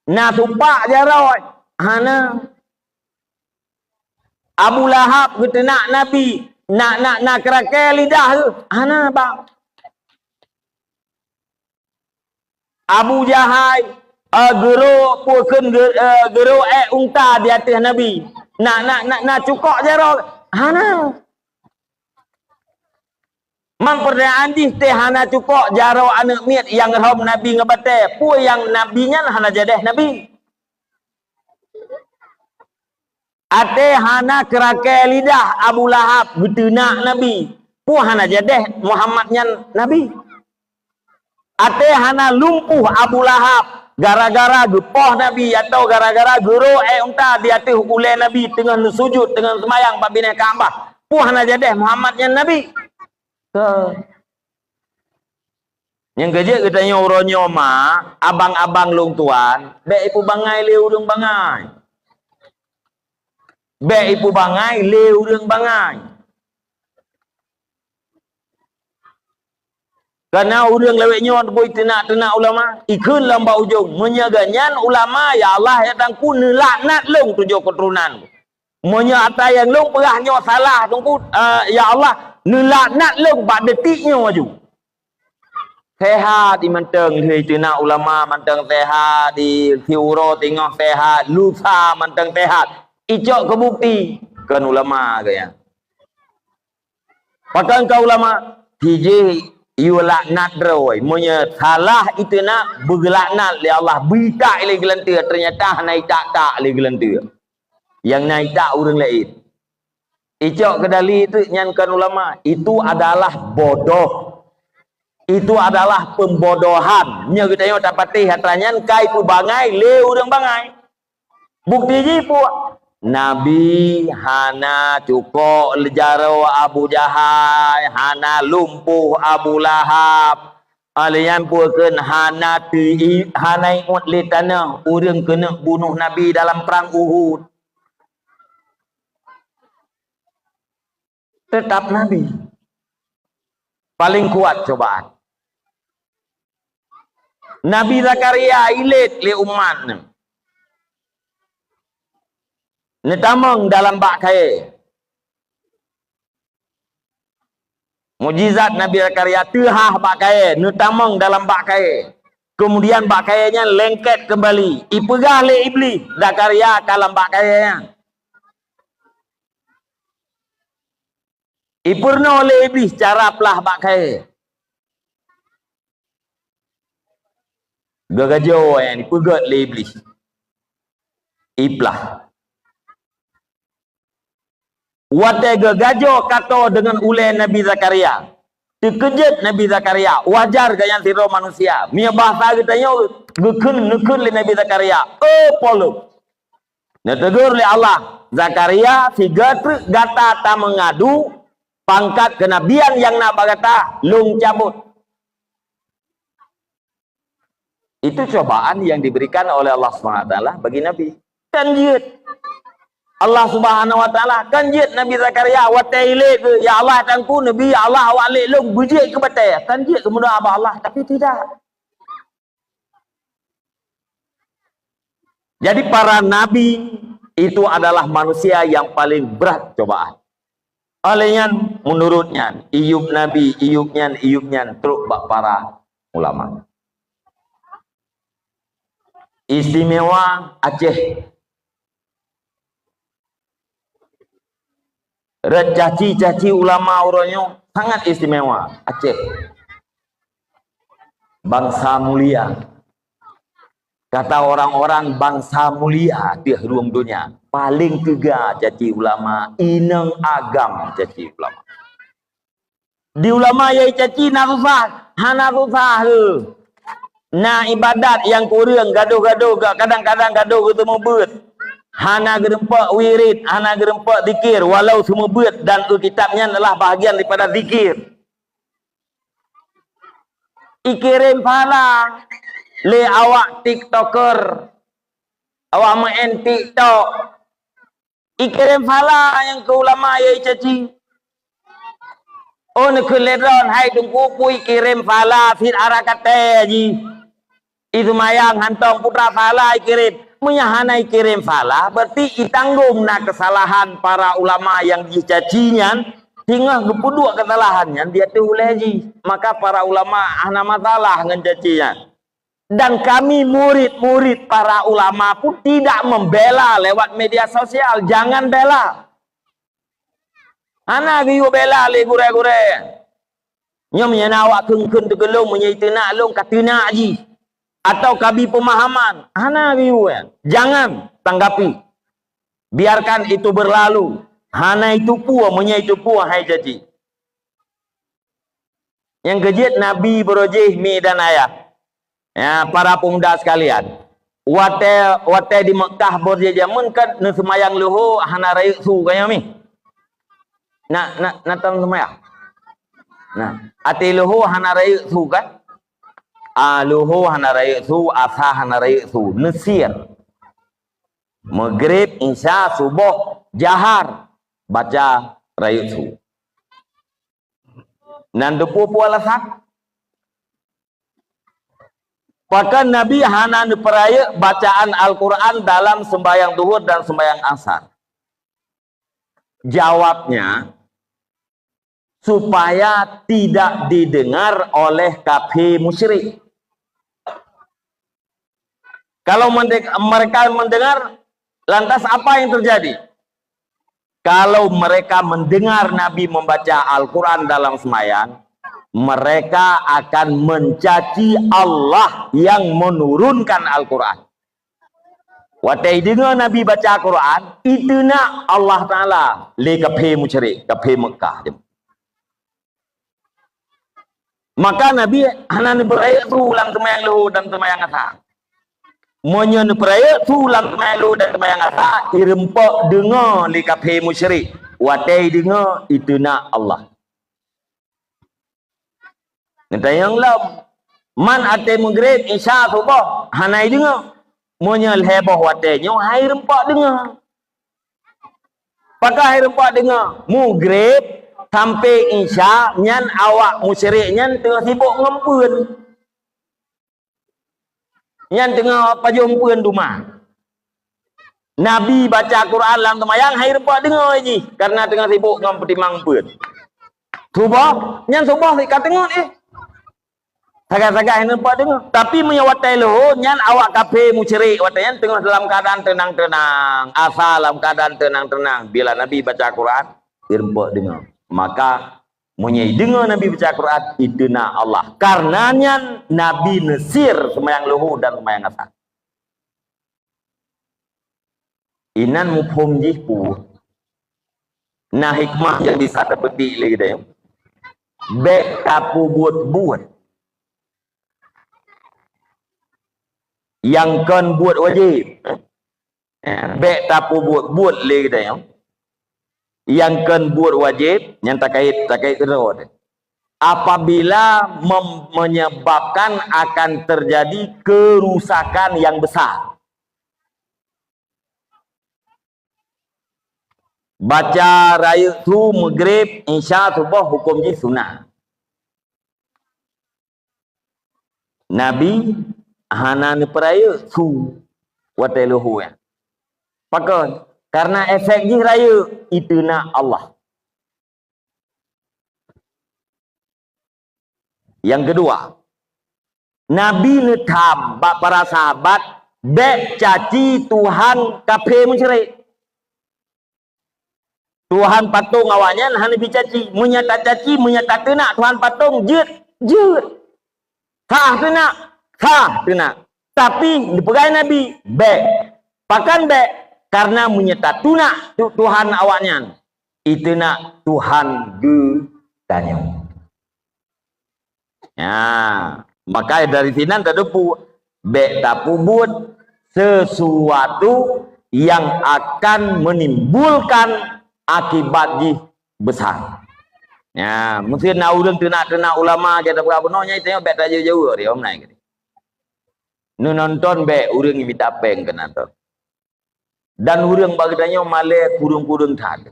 Na tupak jaroe? Hana. Abu Lahab geuteunak Nabi, na, na, na keurakée lidah geuh? Hana, bang. Abu Jahai, eh, geuro, peue kheun geu-, eh, geuro ék unta di ateueh Nabi. Na, na, na, na cukok jaroe? Hana. Man peurtanyaan jih teuh hana cukok jaroe aneuëk miet nyang rhom Nabi ngon batée, peue nyang Nabi nyan hana jadeh Nabi? Até hana keurakée lidah Abu Lahab geuteunak Nabi, peue hana jadeh Muhammad nyan Nabi? Até hana lumpuh Abu Lahab gara-gara geupoh Nabi atau gara-gara geuro ék unta di ateueh ulée Nabi teungoh neusujut, teungoh seumayang bak binéh Ka'bah, peue hana jadeh Muhammad nyan Nabi? Ka. Nyang keujeuet geutanyoe uroe nyoe ma, abang-abang lôn tuan, bék ipeubangai lé ureuëng bangai. Bék ipeubangai lé ureuëng bangai. Kana ureuëng lawét nyoe bui teunak-teunak ulama, ikheun lam bak ujong, meunyoe gobnyan ulama, ya Allah, ya Tuhanku, neulaknat lôn tujoh keuturonan. Meunyoe ata nyang lôn peugah nyoe salah, Teungku, eh, ya Allah, neulaknat lôn bak detik nyoe aju. Sehat di mantong, lheueh teunak ulama mantong sehat, di siuroe teungoh sehat, lusa mantong sehat. Icok keu bukti, kon ulama geuh nyan. Pakon kon ulama? Sijih yue laknat droe. Meunyoe salah itu nak beugeulaknat lé Allah, beuitak lé geulanteue, ternyata hana itak-tak lé geulanteue. Nyang na itak ureuëng laén. Icok keu dali itu nyan kon ulama. Itu adalah bodoh. Itu adalah pembodohan. Nyoe geutanyoe tapatéh atra nyan kai peubangai lé ureuëng bangai. Bukti jih peue? Nabi hana cukok jaroe Abu Jahal, hana lumpoh Abu Lahab. Alèh nyan peue kheun hana teu-, hana ingat lé tanoh ureuëng keuneuk bunoh Nabi dalam prang Uhud. Tetap Nabi. Paling kuat cobaan. Nabi Zakaria ilét lé umat nyan. Neutamong dalam bak kayée. Mukjizat Nabi Zakaria teuhah bak kayée, neutamong dalam bak kayée. Kemudian bak kayée nyan lengket kembali. Ipeugah lé Iblih, Zakaria ka lam bak kayée nyan. Ipeurunoe lé Iblih cara plah bak kayée. Geugajoe nyan ipeugét lé Iblih. Iplah. Watée geugajoe kato deungon ulée Nabi Zakaria, teukeujot Nabi Zakaria, wajar geuh nyan sidroe manusia. Meunyoe bahasa geutanyoe geukheun, neukheun lé Nabi Zakaria, "Oh, Po lôn!" Neutegur lé Allah, "Zakaria, siga treuk gata tameungadu pangkat keunabian nyang na bak gata, lôn cabot." Itu cobaan yang diberikan oleh Allah Subhanahu Wa Taala bagi Nabi. Kan jeuet. Allah Subhanahu Wa Taala kan jeuet Nabi Zakaria watée ilée keu, "Ya Allah, Tuhanku, Nabi, ya Allah, awak lé lôn beujeuet keu batée." Kan jeuet keu meudoa bak Allah, tapi tidak. Jadi para nabi itu adalah manusia yang paling berat cobaan. Oleh nyan, menurut nyan, iyup nabi, iyup nyan, iyup nyan, trok bak para ulama. Istimewa Aceh. Rot caci-caci ulama uroe nyoe sangat istimewa. Aceh. Bangsa mulia. Kata orang-orang bangsa mulia di ruang dunia. Paling teuga caci ulama, inong agam caci ulama. Di ulama nyang icaci na susah, hana susah he. Na ibadat nyang kureueng gadoh-gadoh, kadang-kadang gadoh geuteumeubeuet. Hana geureumpok wirid, hana geureumpok zikir, walau seumeubeuet dan kitab nyan adalah bahagian daripada zikir. Ikirém pahala lé awak tiktoker, awak maén TikTok. Ikirém pahala nyang keu ulama nyang icaci. Oh, neukheun lé droe, hai Teungku, peue ikirém pahala cit, ara katé jih. Iseumayang hantom putra pahala ikirém. Meunyoe hana ikirém pahala, berarti itanggong na keusalahan para ulama nyang jicaci nyan, singoh geupeuduek keusalahan nyan di ateueh ulée jih. Maka para ulama hana masalah ngon caci nyan. Dan kami murid-murid para ulama pun tidak membela lewat media sosial. Jangan bela. Hana geuyue bela lé gurée-gurée. Nyoe meunyoe na awak kheun-kheun teugeulong, meunyoe iteunak lôn ka teunak jih. Atau ka bi peumahaman. Hana geuyue. Jangan tanggapi. Biarkan itu berlalu. Hana itu peue, meunyoe itu peue hai caci. Nyang keujeuet Nabi beurojih mi dan ayah. Ya, para pemuda sekalian. Watée, watée di Meukah beurojih jameun kan neuseumayang luho hana rayeuk su kayang mi. Na, na, na tam seumayang. Nah, até luho hana rayeuk su kan? Ah, luho hana rayeuk su, asa hana rayeuk su, neusir. Maghrib, Isya, Suboh, jahar baca rayeuk su. Nan teupeue-peue alasan? Pakon Nabi hana neupeurayeuk bacaan Al-Quran dalam sembahyang Zuhur dan sembahyang Asar? Jawabnya, supaya tidak didengar oleh kafir musyrik. Kalau mende-, mereka mendengar, Lantas apa yang terjadi? Kalau mereka mendengar Nabi membaca Al-Quran dalam sembahyang, mereka akan mencaci Allah yang menurunkan Al-Quran. Watée deungoe Nabi baca Quran, iteunak Allah Taala lé kaphé musyrik, kaphé Meukah. Maka Nabi hana neupeurayeuk su lam teumayang leuhô dan teumayang asa. Meunyoe neupeurayeuk su lam teumayang leuhô dan teumayang asa, ireumpok deungoe lé kaphé musyrik. Watée deungoe iteunak Allah. Neutanyong lom, man até Maghrib, Isya, Suboh hana ideungoe. Meunyoe lhée boh watée nyoe hai reumpok deungoe. Pakon hai reumpok deungoe? Maghrib sampai Isya nyan awak musyrik nyan teungoh sibok ngon peuen. Nyan teungoh pajoh peuen duma. Nabi baca Quran lam teumayang hai reumpok deungoe jih karena teungoh sibok ngon peutimang peuen. Suboh, nyan suboh ka teungeut eh. Sagai-sagai hai reumpok deungoe. Tapi meunyoe watée leuhô nyan awak kaphé musyrik watée nyan teungoh dalam keadaan teunang-teunang, asa lam keadaan teunang-teunang. Bila Nabi baca Quran, hai reumpok deungoe. Maka meunyoe ideungoe Nabi baca Quran, iteunak Allah. Karena nyan Nabi neusir seumayang leuhô dan seumayang asa. Inan muphom jih peue? Na hikmah nyang bisa tapeutik lé geutanyoe. Bék tapeubuet-buet nyang kon buet wajéb. Eh, bék tapeubuet-buet lé geutanyoe nyang kon buet wajéb, nyang takait, takait keudroe. Apabila mem-, menyebabkan akan terjadi kerusakan yang besar. Baca rayeuk su Maghrib, Isya, Suboh huköm jih sunat. Nabi hana neupeurayeuk su watée leuhô nyan. Pakon? Karena efek jih rayeuk, iteunak Allah. Nyang keudua, Nabi neutham bak para sahabat bék caci tuhan kaphé musyrik. Tuhan patong awaknyan hana jicaci. Meunyoe tacaci, meunyoe tateunak tuhan patong, jeuet, jeuet. Sah teunak, sah teunak. Tapi neupeugah Nabi, bék. Pakon bék? Karena meunyoe tateunak tu-, tuhan awaknyan, iteunak Tuhan geutanyoe. Nah, maka dari sinan tateupeue, bék tapeubuet sesuatu yang akan menimbulkan akibat jih besar. Nah, meusti na ureuëng teunak-teunak ulama gata peugah bunoe nyan, tanyoe bék tajauh-jauh riom nai. Neunonton bék ureuëng mita péng keu nonton. Dan ureuëng bak geutanyoe malée kureueng-kureueng that.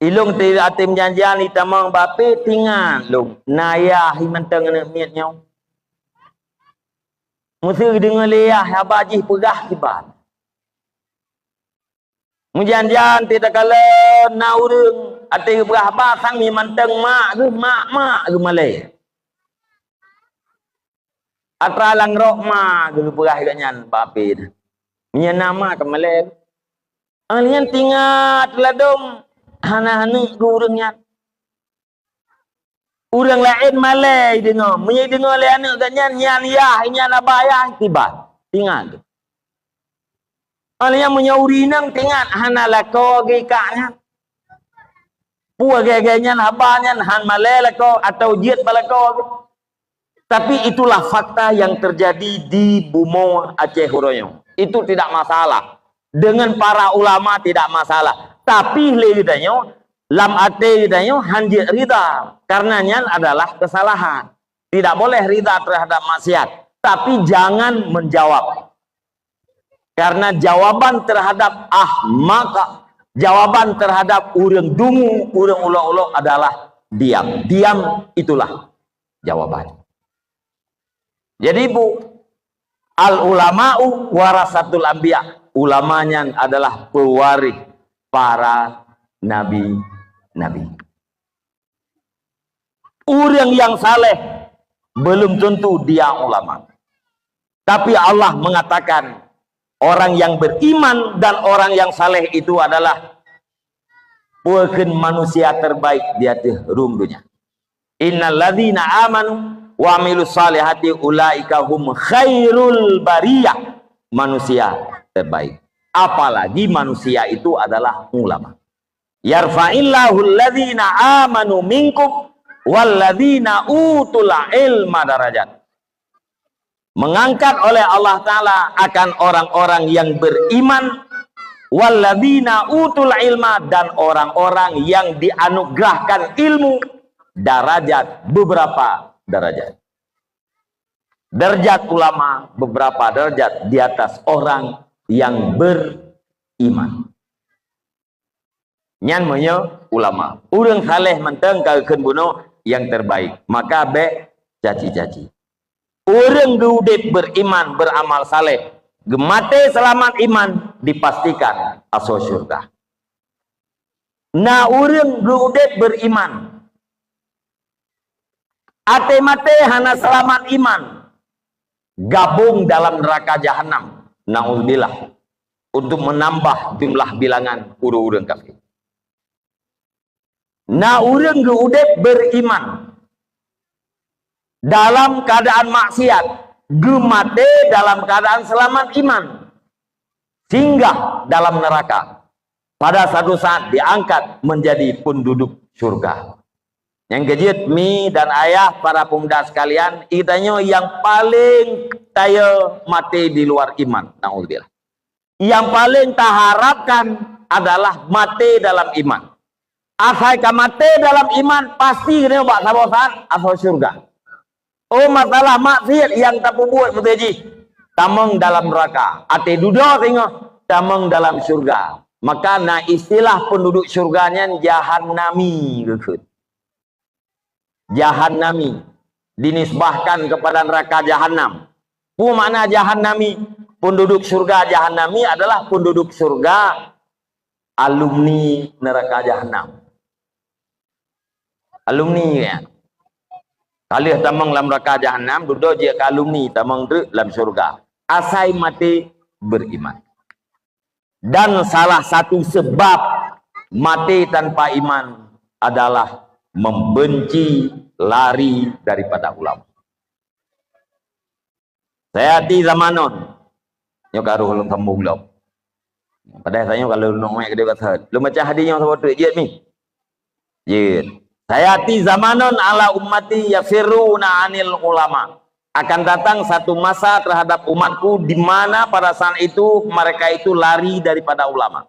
Ilong teuatem janjian itamong bape tingan lom, na yah hi mantong aneuëk miet nyoe. Meuseu deungoe lé yah haba jih peugah kiban. Meujan-jan teuh takalon na ureuëng até geupeugah haba sang mi mantong mak geuh, mak, mak geuh malée. Atra langrok ma geupeugah geuh nyan bape. Meunyoe na ma ka malée. Aneuëk nyan tingat ladom hana aneuëk geuh ureuëng nyan. Ureuëng laén malée deungoe. Meunyoe deungoe lé aneuëk geuh nyan, nyan yah, nyan aba yah, tiba. Tingat geuh. Aneuëk nyan meunyoe ureuëng inong tingat hana lakoe geuh ikak nyan. Peue gée-gée nyan haba nyan han malée lakoe atau jeuet bak lakoe geuh. Tapi itulah fakta yang terjadi di bumoe Aceh uroe nyoe. Itu tidak masalah. Dengan para ulama tidak masalah. Tapi lé geutanyoe, lam até geutanyoe han jeuet rida. Karena nyan adalah kesalahan. Tidak boleh rida terhadap maksiat. Tapi jangan menjawab. Karena jawaban terhadap ahmak, jawaban terhadap ureuëng dungu, ureuëng ulok-ulok adalah diam. Diam itulah jawaban. Jadi bu, al ulama'u warasatul anbiya. Ulama nyan adalah pewaris para nabi-nabi. Ureuëng nyang saleh belum tentu dia ulama. Tapi Allah mengatakan, Orang yang beriman dan orang yang saleh itu adalah peue kheun manusia terbaik di ateueh rhueng donya. Innal ladzina amanu wa amilus salihati ulaika hum khairul bariyah, manusia terbaik. Apalagi manusia itu adalah ulama. Yarfa'illahu alladzina amanu minkum walladzina utul ilma darajat. Mengangkat oleh Allah Ta'ala akan orang-orang yang beriman, walladzina utul ilma, dan orang-orang yang dianugerahkan ilmu, darajat, beberapa darajat. Darajat ulama beberapa darajat di atas orang yang beriman. Nyan meunyoe ulama. Ureuëng saleh mantong ka geukheun bunoe nyang terbaik. Maka bék caci-caci. Ureuëng geuudeb beriman, beramal saleh, geumaté seulamat iman, dipastikan asoe syurga. Na ureuëng geuudeb beriman, até maté hana seulamat iman, gabong dalam neuraka jahanam, naudzubillah, untuk menambah jumlah bilangan ureuëng-ureuëng kafé. Na ureuëng geuudeb beriman dalam keuadaan maksiat, geumaté dalam keuadaan seulamat iman, singgah dalam neuraka. Pada satu saat diangkat menjadi penduduk syurga. Nyang keujeuet, mi dan ayah, para pemuda sekalian, geutanyoe nyang paleng tayeu maté di luar iman. Naudzubillah. Nyang paleng taharapkan adalah maté dalam iman. Asai ka maté dalam iman, pasti geutanyoe bak saboh saat asoe syurga. Oh, masalah maksiat nyang tapeubuet beutôi jih, tamong dalam neuraka. Até dudoe singoh, tamong dalam syurga. Maka na istilah penduduk syurga nyan jahannami geukheun. Jahannami dinisbahkan kepada neuraka jahanam. Peue makna jahannami? Penduduk syurga jahannami adalah penduduk syurga alumni neuraka jahanam. Alumni, ya. Ka lheueh tamong lam neuraka jahanam, dudoe jeuet keu alumni, tamong treuk lam syurga. Asai maté beriman. Dan salah satu sebab maté tanpa iman adalah membenci, lari daripada ulama. Sayati zamanon. Nyoe ka roh lôn sambung lom. Padahai tanyoe ka lôn nong mek geude kasat. Lôn baca hadis nyang saboh teuk jeuet mi. Jeuet. Sayati zamanon ala ummati yafirruna anil ulama. Akan datang satu masa terhadap umatku di mana pada saat itu mereka itu lari daripada ulama.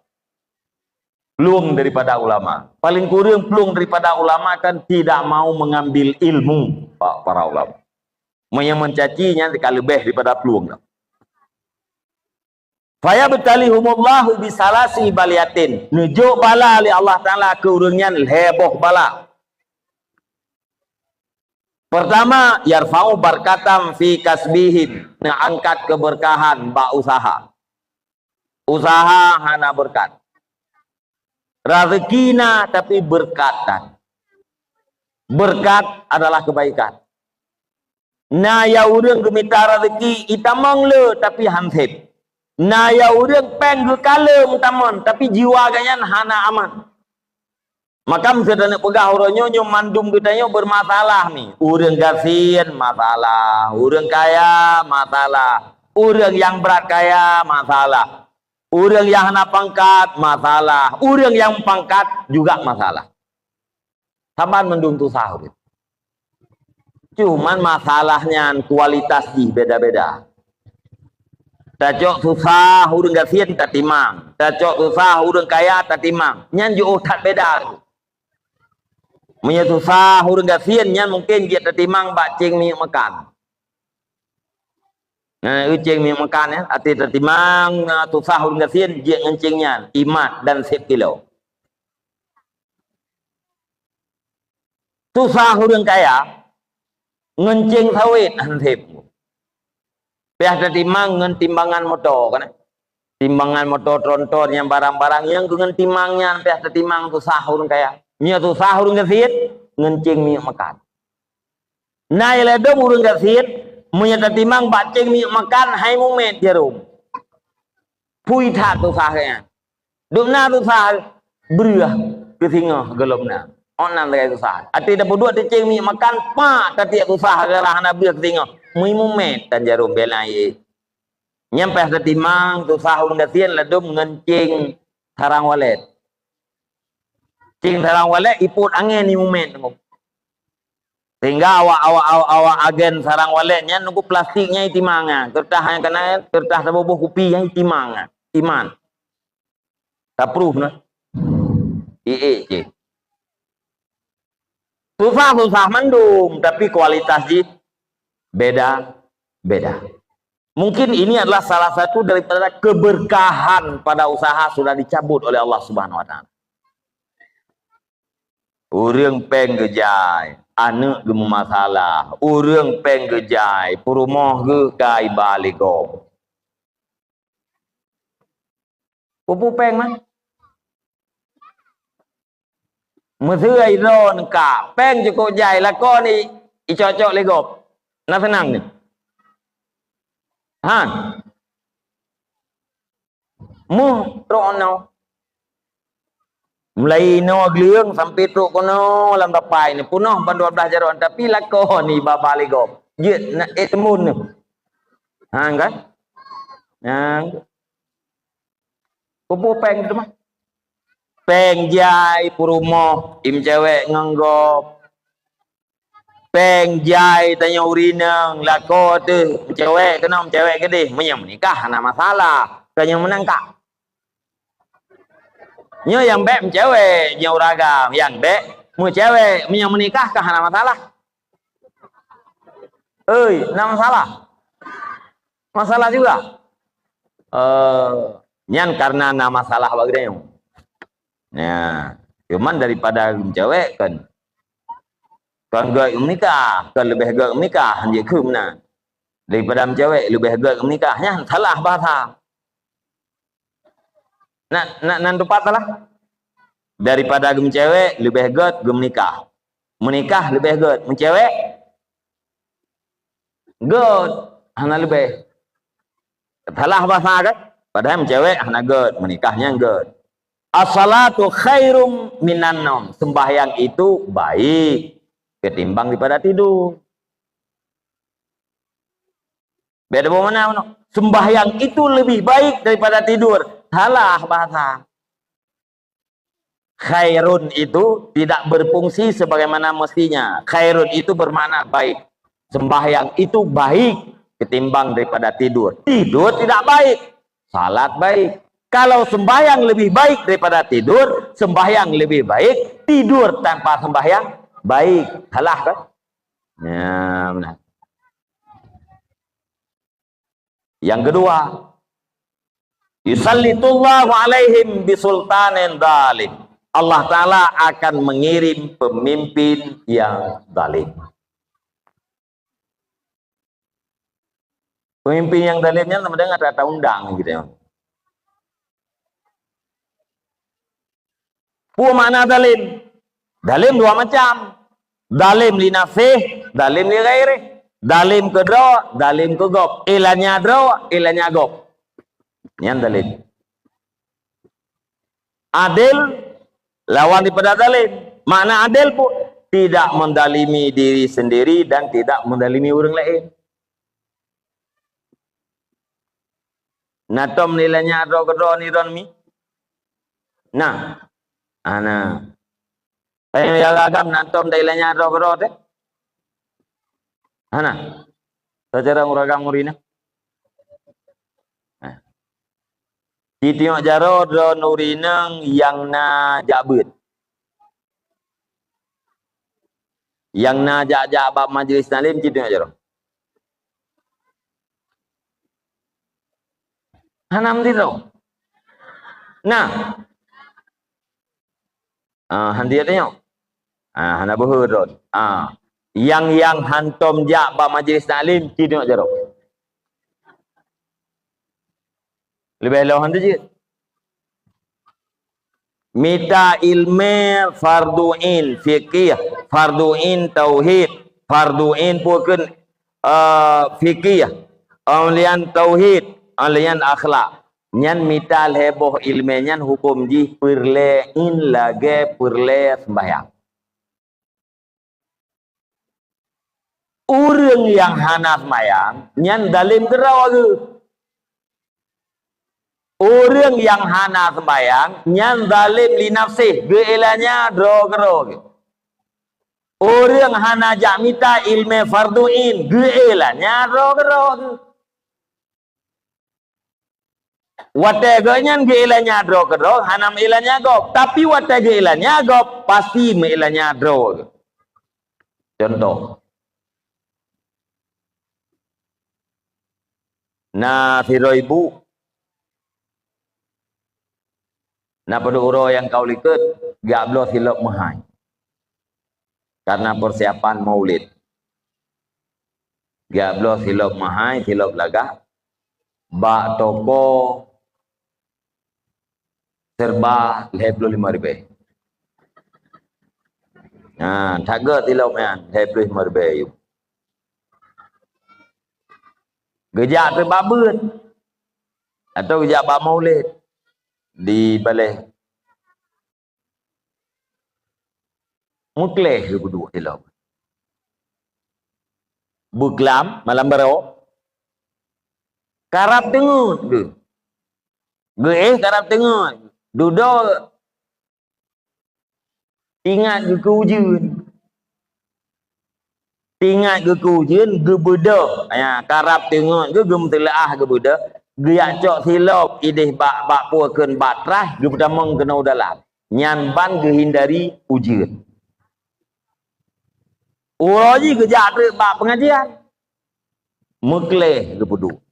Plueng daripada ulama. Paling kureueng plueng daripada ulama kan tidak mau mengambil ilmu, pa-, para ulama. Meunyoe meucaci nyan ka leubeh daripada plueng dah. Fayabtalihumullahu bisalasi baliyatin. Neujok bala lé Allah Taala keu ureueng nyan lhèe boh bala. Pertama, yarfa'u barkatam fi kasbihim. Neuangkat keberkahan bak usaha. Usaha hana beureukat. Raseuki na, tapi beureukat tan. Beureukat adalah keubaikan. Na ya ureueng geumita raseuki, itamong le, tapi han sép. Na ya ureueng péng geukalon tamong, tapi jiwa geuh nyan hana aman. Maka meuseuti taneuk peugah uroe nyoe, nyoe mandum geutanyoe beurmasalah ni. Ureueng gasien masalah, ureueng kaya masalah, ureueng nyang brat kaya masalah, ureueng nyang hana pangkat masalah, ureueng nyang pangkat juga masalah. Saban mandum susah ureueng. Cuman masalah nyan kualitas jih beda-beda. Tacok susah ureueng gasien tatimang, tacok susah ureueng kaya tatimang. Nyan jiôh that beda. Meunyoe susah ureueng gasien nyan mungken jeuet tatimang bak céng minyeuk makan. Nah, céng minyeuk makan ya, até tatimang, nah, susah ureueng gasien jeuet ngon céng nyan, imat dan sép kilo. Susah ureueng kaya, ngon céng sawét han sép. Piah tatimang ngon timbangan moto, kan? Timbangan moto tronton nyang barang-barang nyang ngon timang nyan piah tatimang susah ureueng kaya. Meunyoe susah ureueng gasien, ngon céng minyeuk makan. Na ilée dum ureueng gasien, meunyoe tatimang bak céng minyeuk makan, hai mumet jaroe. Phui that susah nyan. Dum na susah breueh keu singoh gohlom na. Ôn nan lagèe susah. Até tapeuduek teucéng minyeuk makan, pak, tatiek susah gara hana breueh keu singoh. Meuimumet tan jaroe bela ié. Nyan paih tatimang susah ureueng gasien ladôm ngon céng sarang walet. Céng sarang walet ipot angén imumet teungku. Sehingga awak, awak, awak, awak agen sarang walet nyan nunggu plastik nyan itimang nyan. Keureutah nyan kana, keureutah saboh boh kupi nyan itimang nyan. Iman. Tapruh na. Iék cit. Susah-susah mandum, tapi kualitas jih beda-beda. Mungkin ini adalah salah satu daripada keberkahan pada usaha sudah dicabut oleh Allah Subhanahu wa Taala. Ureueng péng geujai, aneuk geumeumasalah. Ureueng péng geujai, peurumoh geuh ka iba lé gob. Peue-peue péng mah? Meuseu droeneuh ka, péng cukôp jai, lakoe ni icok-cok lé gob. Na seunang ni? Han. Meuh, trok nyoe. Mulai inoe gleueng sampai trok keunoe lam tapai ni, peunoh ban dua blaih jaroe, tapi lakoe ni ba-ba lé gob. Jeuet na, eh, teumun ni. Ha, kan? Nyan. Peue-peue péng teuma? Péng jai peurumoh, imeucewek ngon gob. Péng jai tanyoe ureueng inong, lakoe teuh, meucewek keunoe, meucewek keudeh. Meunyoe meunikah hana masalah, tanyoe meunang ka. Nyoe nyang bék meucewek, nyoe ureueng agam, nyang bék meucewek, meunyoe meunikah ka hana masalah. Oi, na masalah? Masalah juga? Eh, nyan karena na masalah bak geutanyoe. Nah, cuman daripada meucewek kan, kon gét meunikah, kon leubeh gét meunikah, han jeuet kheun meunan. Daripada meucewek leubeh gét meunikah, nyan salah bahasa. Nak, nak, nan teumpat salah. Daripada geumeucewek leubeh gét geumeunikah. Meunikah leubeh gét, meucewek gét, hana leubeh. Salah bahasa kan? Padahai meucewek hana gét, meunikah nyan gét. As-salatu khairum minan naum. Sembahyang itu baik ketimbang daripada tidur. Beda boh mana, sembahyang itu lebih baik daripada tidur. Salah bahasa. Khairun itu tidak berfungsi sebagaimana mestinya. Khairun itu bermakna baik. Sembahyang itu baik ketimbang daripada tidur. Tidur tidak baik, salat baik. Kalau sembahyang lebih baik daripada tidur, sembahyang lebih baik, tidur tanpa sembahyang baik. Salah kan? Ya, benar. Yang kedua, yusallitullahu alaihim bisultanin zalim. Allah Ta'ala akan mengirim pemimpin yang zalim. Pemimpin yang zalim nyan sama dengan ata-ata undang gitu ya. Peue makna zalim? Zalim dua macam. Zalim li nafsih, zalim li ghairih. Zalim keu droe, zalim keu gob. Ilanya droe, ilanya gob. Nyan zalim. Adil lawan daripada zalim. Makna adil pun tidak mendalimi diri sendiri dan tidak mendalimi orang lain. Na tom nilainya droe keudroe ni ron mi? Nah. Ana. Hai ya agam na tom nilainya droe keudroe teh? Hana. Sacara uragam urina. Nah. Citiyok jaroe droe urina nyang na jak beuet. Nyang na jak-jak bak majlis taklim cit teungoh jaroe. Hana meusidroe. Nah. Ah, han dia tanyong. Ah, hana beuhe droe. Ah, nyang, nyang hantom jak bak majlis taklim cit teungoh jaroe. Leubeh lom han teuh jeuet. Mita ilmu fardu ain fikih, fardu ain tauhid, fardu ain pukun, eh, fikih, kemudian tauhid, kemudian akhlak. Nyan mita lhée boh iéleumé nyan huköm jih peureulée in lagée peureulée seumbahyang. Ureuëng nyang hana seumbahyang, nyan zalém keudroe geuh. Ureuëng nyang hana seumbahyang, nyan zalém li nafsih, geuéla nya droe keudroe geuh. Ureuëng hana jak mita iéleumé fardhu ain, geuéla nya droe keudroe geuh. Watée geuh nyan geuéla nya droe keudroe, hana meuéla nya gob. Tapi watée geuéla nya gob, pasti meuéla nya droe geuh. Contoh. Na sidroe ibu, na padub uroe nyang ka u likot, geujak bloe silop meuhai. Karena persiapan maulid. Geujak bloe silop meuhai, silop lagak, bak toko serba lhée ploh limong ribée. Ha, that gét silop nyan, lhée ploh limong ribée yum. Geujak teuk bak beuet, atau geujak bak maulid di balée. Meukleh geuh peuduek silop. Beuklam malam baroe. Karab teungeut geuh. Geuéh karab teungeut. Dudoe ingat geuh keu ujeuen. Ingat geuh keu ujeuen, geubeudôh. Ya, karab teungeut geuh, geumeuteuleuah geubeudôh. Geujak cok silop idéh bak, bak peue kheun bak traih, geupeutamong keunoe u dalam. Nyan ban geuhindari ujeuen. Uroe jih geujak treuk bak peungajian. Meukleh geupeuduek.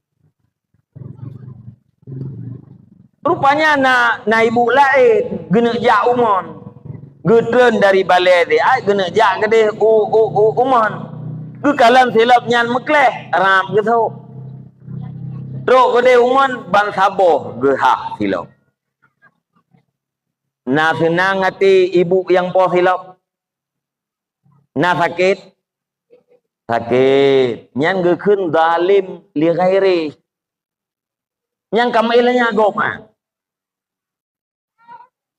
Rupanya na, na ibu laén geuneuk jak u mon. Geutreun dari balée siat geuneuk jak keudeh u, u, u, u mon. Geukalon silop nyan meukleh, rab geusôk. Trok keudeh u mon ban saboh geuhah silop. Na seunang até ibu nyang poh silop? Na sakét? Sakét. Nyan geukheun zalém li ghairi. Nyan ka meuéla nya gob, ha.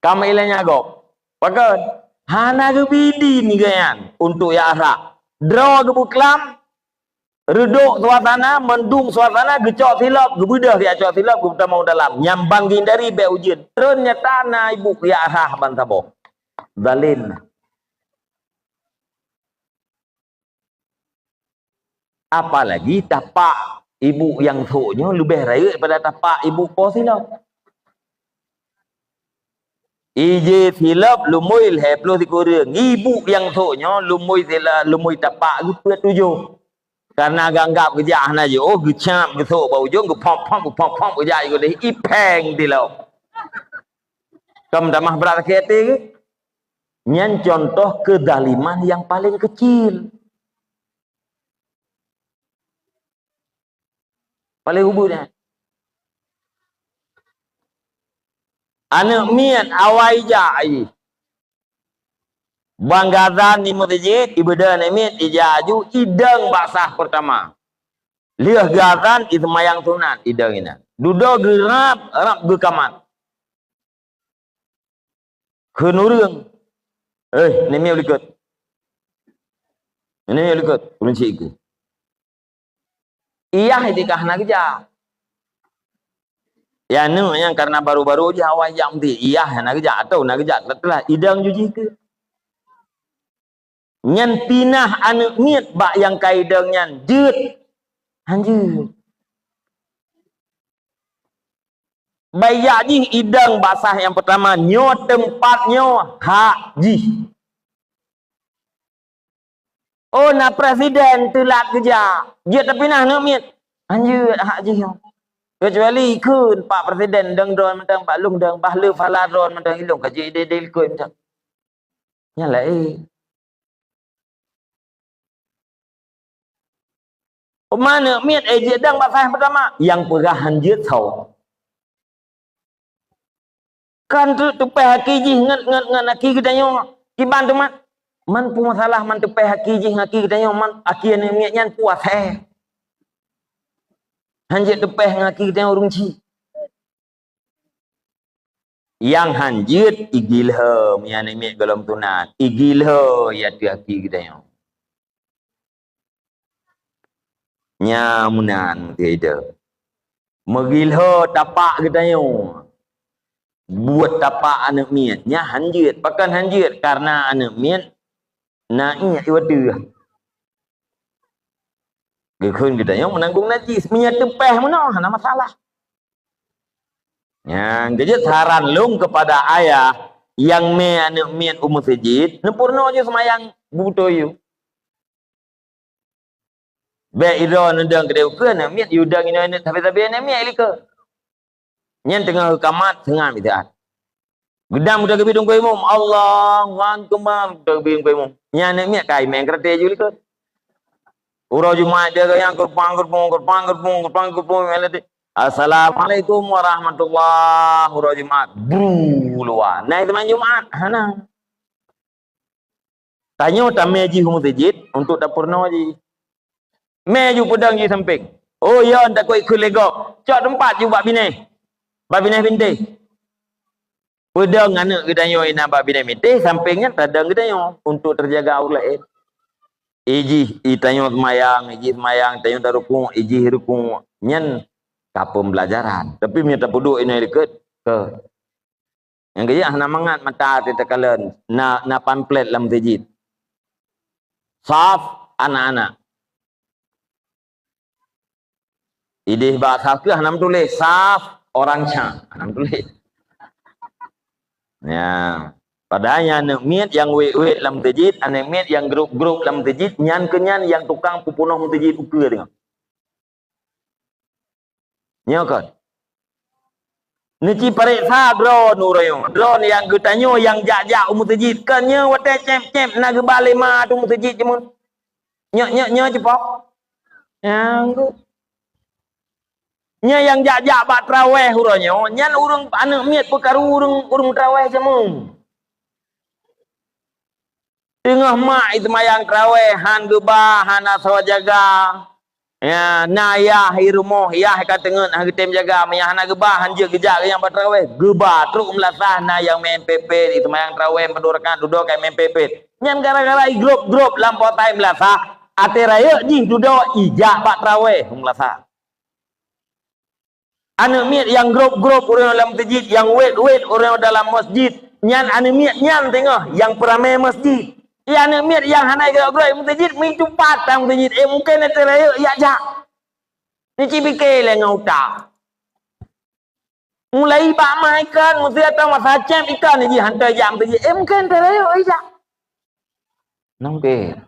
Ka meuéla nya gob. Pakon? Hana geubri idin geuh nyan untuk jak rhah. Droe geubeuklam, reudok suasana, mandum suasana, geucok silop, geubeudôh geujak cok silop, geupeutamong u dalam. Nyan ban geuhindari bék ujeuen. Treun nyata na ibu jak rhah ban saboh. Zalém. Apalagi tapak ibu nyang sôk nyoe leubeh rayeuk daripada tapak ibu poh silop. Ije silop lumui lhée ploh sikureueng, ibu nyang sôk nyoe lumui sila-, lumui tapak geupeuet tujoh. Karena geuanggab geujak hana jiôh, geucab geusôk bak ujong, geuphom-phom, geuphom-phom, geujak ikoh deh, ipéng silop. Ka meutamah brat sakét até geuh. Nyan contoh kezaliman yang paling kecil. Paléng ubeut nyan. Aneuk miet awai jak jih. Ban geuazan di meuseujid, ibeudôh aneuk miet, ijak aju, idong bak saf peurtama. Lheueh geuazan, iseumayang sunat, idong inan. Dudoe geurab, rab geukamat. Kheun ureuëng, "Eh, aneuk miet u likot. Aneuk miet u likot, ureuëng chik keuh." Iyah itikah na geujak. Ya, aneuk nyang karena baru-baru jih awai jak meuti. Iyah na geujak, atau na geujak telat-telat. Idong ju jih keuh. Nyan pinah aneuk miet bak nyang ka idong nyan jeuet. Hanjeuet. Bak jak jih idong bak saf nyang peurtama, nyoe teumpat nyoe hak jih. Oh, na presiden teulat geujak. Jeuet tapinah aneuk miet. Hanjeuet hak jih nyoe. Kecuali kheun pak presiden dong droe mantong, pak lôn dong, bah le phala droe mantong, ilôn ka jeuet ideh-ideh likot mantong. Nyan laén. Peue aneuk miet, eh, jeuet dong bak saf peurtama, nyang peugah hanjeuet soe. Kan tu-, teupéh aki jih ngon, ngon, ngon aki geutanyoe. Kiban teuma, man peue masalah man teupéh aki jih ngon aki geutanyoe, man aki aneuk miet nyan peue asai. Hanjeuet teupéh ngon aki geutanyoe ureuëng chik. Nyang han jeuet igilho, meunyoe aneuk miet gohlom tunan, igilho i ateueh aki geutanyoe. Nyan meunan keuh ide. Meugilho tapak geutanyoe. Buet tapak aneuk miet. Nyan han jeuet. Pakon han jeuet? Karena aneuk miet na ié i ateueh. Geukheun geutanyoe meunanggong najis. Meunyoe teupeh meunoe, hana masalah. Nyan, keu jeuet saran lôn keupada ayah nyang mè aneuk miet u meuseujid, neupeurunoe ju seumayang beubeutôi ju. Bèk idroe neudong keudéh ukeue aneuk miet, yue dong inoe aneuk sabe-sabe aneuk miet likot. Nyan teungoh geukamat, seungab istirahat. Geudong beutakbir teungku imum, Allahu Akbar, beutakbir teungku imum. Nyan aneuk miet ka imèng keuraté ju likot. Uroe Jumat dia geunyang keureumpang-keureumpung, keureumpang-keureumpung, keureumpang-keureumpung, nyan lé, "Assalamualaikum warahmatullah." Uroe Jumat, bru, luwa. Na seumayang Jumat? Hana. Tanyoe tamè jih u meuseujid untuk tapeurunoe jih. Mè ju peudong jih sampéng. Oh, yon takot ikheun lé gob. Cok teumpat ju bak binéh. Bak binéh bintéh. Peudong aneuk geutanyoe inan bak binéh bintéh, sampéng nyan tadong geutanyoe untuk teujaga aurat laén. Ijih, itanyoe seumayang, ijih seumayang, itanyoe tarukuk, ijih rukuk. Nyan ka peubelajaran. Tapi meunyoe tapeuduek inoe likot, keu Nyang keujeuet hana mangat mata teuh takalon na, na pamflet lam meuseujid. Saf anak-anak. Idéh bak saf keuh hana meutuléh, saf orang cha. Hana meutuléh. Ya. Padahai nyan aneuk miet nyang wét-wét lam meuseujid, aneuk miet nyang grup-grup lam meuseujid, nyan keuh nyan nyang tukang peupunoh meuseujid ukeue teungoh. Nyoe kon. Neuci pareksa droeneuh uroe nyoe. Droeneuh nyang geutanyoe nyang jak-jak u meuseujid. Kon nyoe watèe cép-cép na geuba lé ma ateueh meuseujid cit mon. Nyoe, nyoe, nyoe cit po. Nyang geu-, nyoe nyang jak-jak bak traweh uroe nyoe. Nyan ureueng aneuk miet peukaru ureueng, ureueng traweh cit mon. Teungoh mak i seumayang traweh, han geuba, hana soe jaga. Ya, na yah i rumoh, yah ka teungeut, han geutem jaga, meunyo hana geuba, han jeuet geujak keu nyang ba traweh. Geuba trok meulasah, na nyang meu'en pepet, i seumayang traweh padum rakaat dudoe ka meu'en pepet. Nyan gara-gara i grôp-grôp lam potai meulasah, até rayeuk jih dudoe ijak bak traweh meulasah. Aneuk miet nyang grôp-grôp ureueng lam meuseujid, nyang wét-wét ureueng dalam meuseujid, nyan aneuk miet nyan teungoh nyang peuramé meuseujid. Di aneuk miet nyang hana grôp-grôp meuseujid, meutupat lam meuseujid, eh, mungken até rayeuk ijak jak. Neuci pike lé ngon utak. Mulai bak mah ikan, meusti atau masa cép ikan jih hantom jak meuseujid, eh, mungken até rayeuk ijak. Nangkée.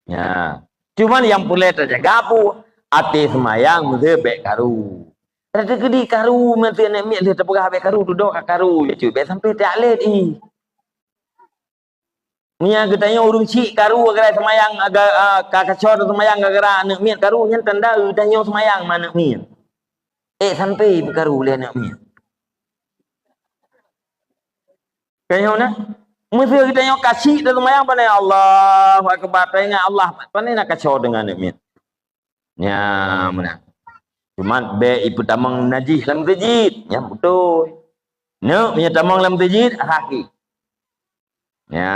Ya. Cuman nyang peureulée tajaga peue? Até seumayang meuheuet bék karu. Teukeudi karu, meuheuet aneuk miet lheueh teupeugah bék karu, dudoe ka karu, ya cut, bék sampai tiak lét ih. Meunyo geutanyoe ureueng chik karu gara-gara seumayang, aga-, a, ka kacor seumayang gara-gara aneuk miet karu, nyan tanda geutanyoe seumayang ma aneuk miet. Eh, sampai peukaru lé aneuk miet. Kayong na, meuseu geutanyoe ka chik teuseumayang, pandai Allahu Akbar, taingat Allah, pandai na kacor deungon aneuk miet. Nya, meunan. Cuman bék ipeutamong najih lam meuseujid, nyan beutôi. Neuk, meunyo tamong lam meuseujid, sakét. Ya,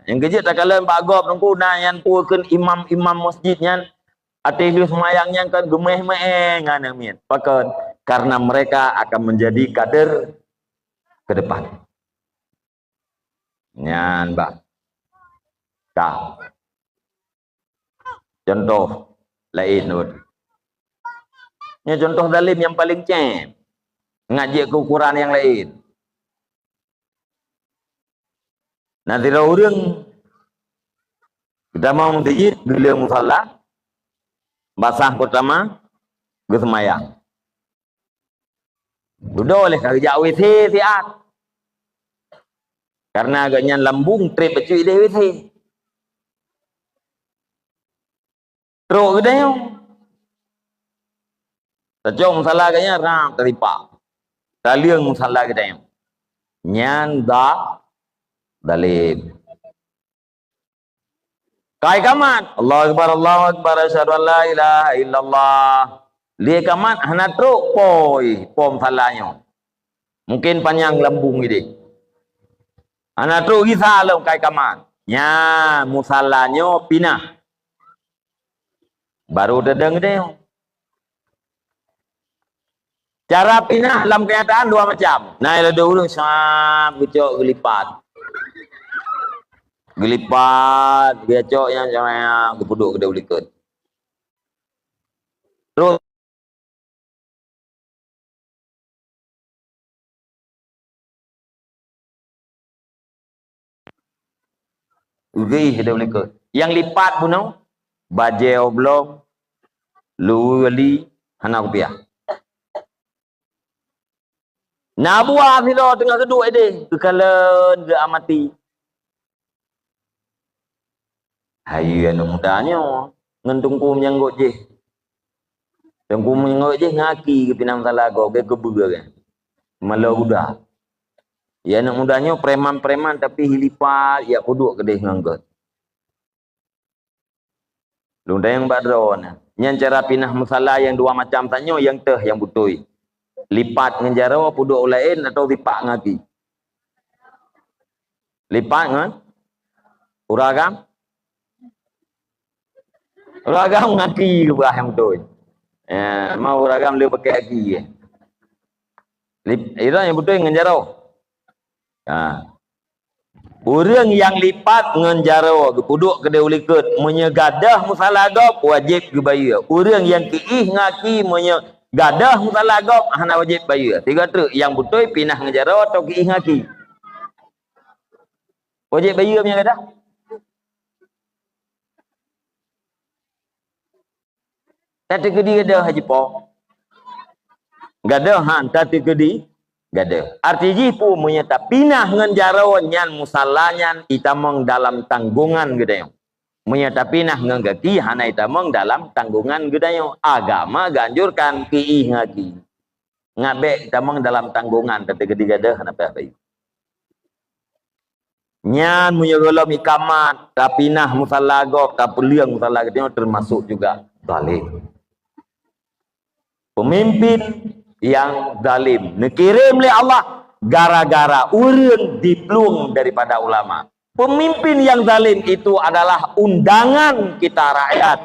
nyang keujeuet takalon bak gob teungku na nyan peue kheun imam-imam meuseujid nyan, até lheueh seumayang nyan kan geuméh-méh ngon aneuk miet. Pakon? Karena mereka akan menjadi kader ke depan. Nyan bah. Ka. Contoh laén. Nyoe contoh zalim nyang paleng cém. Ngat jeuet keu ukuran nyang laén. Na sidroe ureueng geutamong meuseujid, geuleueng musala, basah peurtama, geuseumayang. Dudoe lé ka geujak WC siat. Karena gobnyan lambung trép bacut idéh WC. Trok geutanyoe. Tacok musala gobnyan rab taripak. Taleueng musala geutanyoe. Nyan za-, zalim. Ka ikamat, Allahu Akbar, Allahu Akbar, asyhadu an la ilaha illallah. Lheueh ikamat hana trok po, po musala nyoe. Mungkin panyang lambung idéh. Hana trok gisa lom kai kamat. Nya, musala nyoe pinah. Baru teudeung idéh. Cara pinah lam kenyataan dua macam. Na lé ureuëng sab geucok geulipat. Geulipat, geucok nyang sama geupeuduek keudéh u likot. Terus Geuh deh likot. Nyang lipat bunoe, bajée oblong, luweue li, hana kupiah. Na buah sidroe teungoh geuduek idéh, geukalon geuamati. Hayeue aneuk muda nyoe ngon teungku meunyanggôt jih. Teungku meunyanggôt jih ngaki geupinah musala gob, geukeubeue kan. Malo guda. Ya aneuk muda nyoe preman-preman tapi hilipat, ya peuduek keudeh ngon gét. Lôn tanyong bak droeneuh. Nyan cara pinah musala nyang dua macam tanyoe nyang teuh nyang beutôi. Lipat ngon jaroe peuduek u laén atau lipat ngaki. Lipat ngon ureueng agam. Ureueng agam ngaki keubah nyang beutôi. Ya, mau ureueng agam le pakai aki. Lip-, itu nyang beutôi ngon jaroe. Ha. Ureueng nyang lipat ngon jaroe geupeuduek keudeh u likot, meunyoe gadôh musala gob wajéb geubayeue. Ureueng nyang kiih ngaki meunyoe gadôh musala gob hana wajéb bayeue. Tiga treuk nyang beutôi pinah ngon jaroe atau kiih ngaki. Wajéb bayeue meunyoe gadôh. Tateukeudi gadôh Haji Po. Gadôh han tateukeudi gadôh. Arti jih peue meunyoe tapinah ngon jaroe nyan musala nyan itamong dalam tanggongan geutanyoe. Meunyoe tapinah ngon gaki hana itamong dalam tanggongan geutanyoe. Agama geuanjurkan kiih ngaki. Ngat bék itamong dalam tanggongan tateukeudi gadôh hana payah bayeue. Nyan meunyoe gohlom ikamat, tapinah musala gob, tapeuleueng musala geutanyoe teumasok juga zalim. Peumimpin nyang zalim neukirém lé Allah gara-gara ureueng diplueng daripada ulama. Pemimpin yang zalim itu adalah undangan kita rakyat.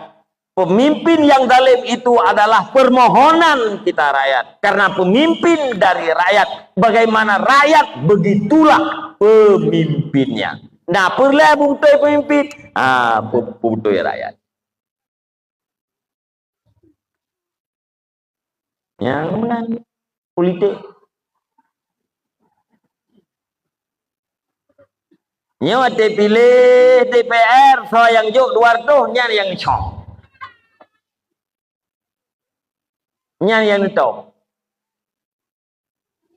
Pemimpin yang zalim itu adalah permohonan kita rakyat. Karena pemimpin dari rakyat, bagaimana rakyat, begitulah pemimpinnya. Nah, peureulée beutôi pemimpin, ah, pu-, beutôi rakyat. Nyang meunan politik. Nyoe watée piléh D P R, soe nyang jok dua reutôh, nyan nyang cong. Nyan nyang neutôp.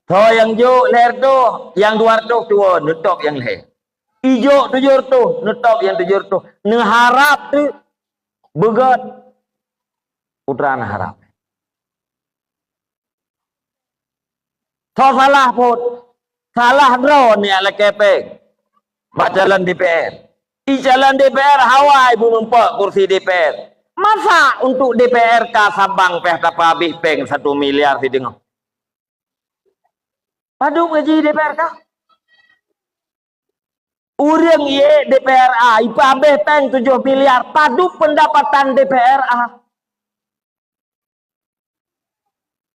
Soe nyang jok lhée reutôh, nyang dua reutôh tuwoe, neutôp nyang lhée. Ijok tujoh reutôh, neutôp nyang tujoh reutôh. Neuharab teuk beugét. Putra neuharab. Soe salah phon? Salah droeneuh nyang lakée péng bak calon D P R. I calon D P R hawa ibu meumpok kursi D P R. Masa untuk D P R ka Sabang pih tapeuhabéh péng satu miliar sideungoh? Padub gaji D P R ka? Ureuëng ié D P R A, ipeuhabéh péng tujoh miliar, padub pendapatan D P R A.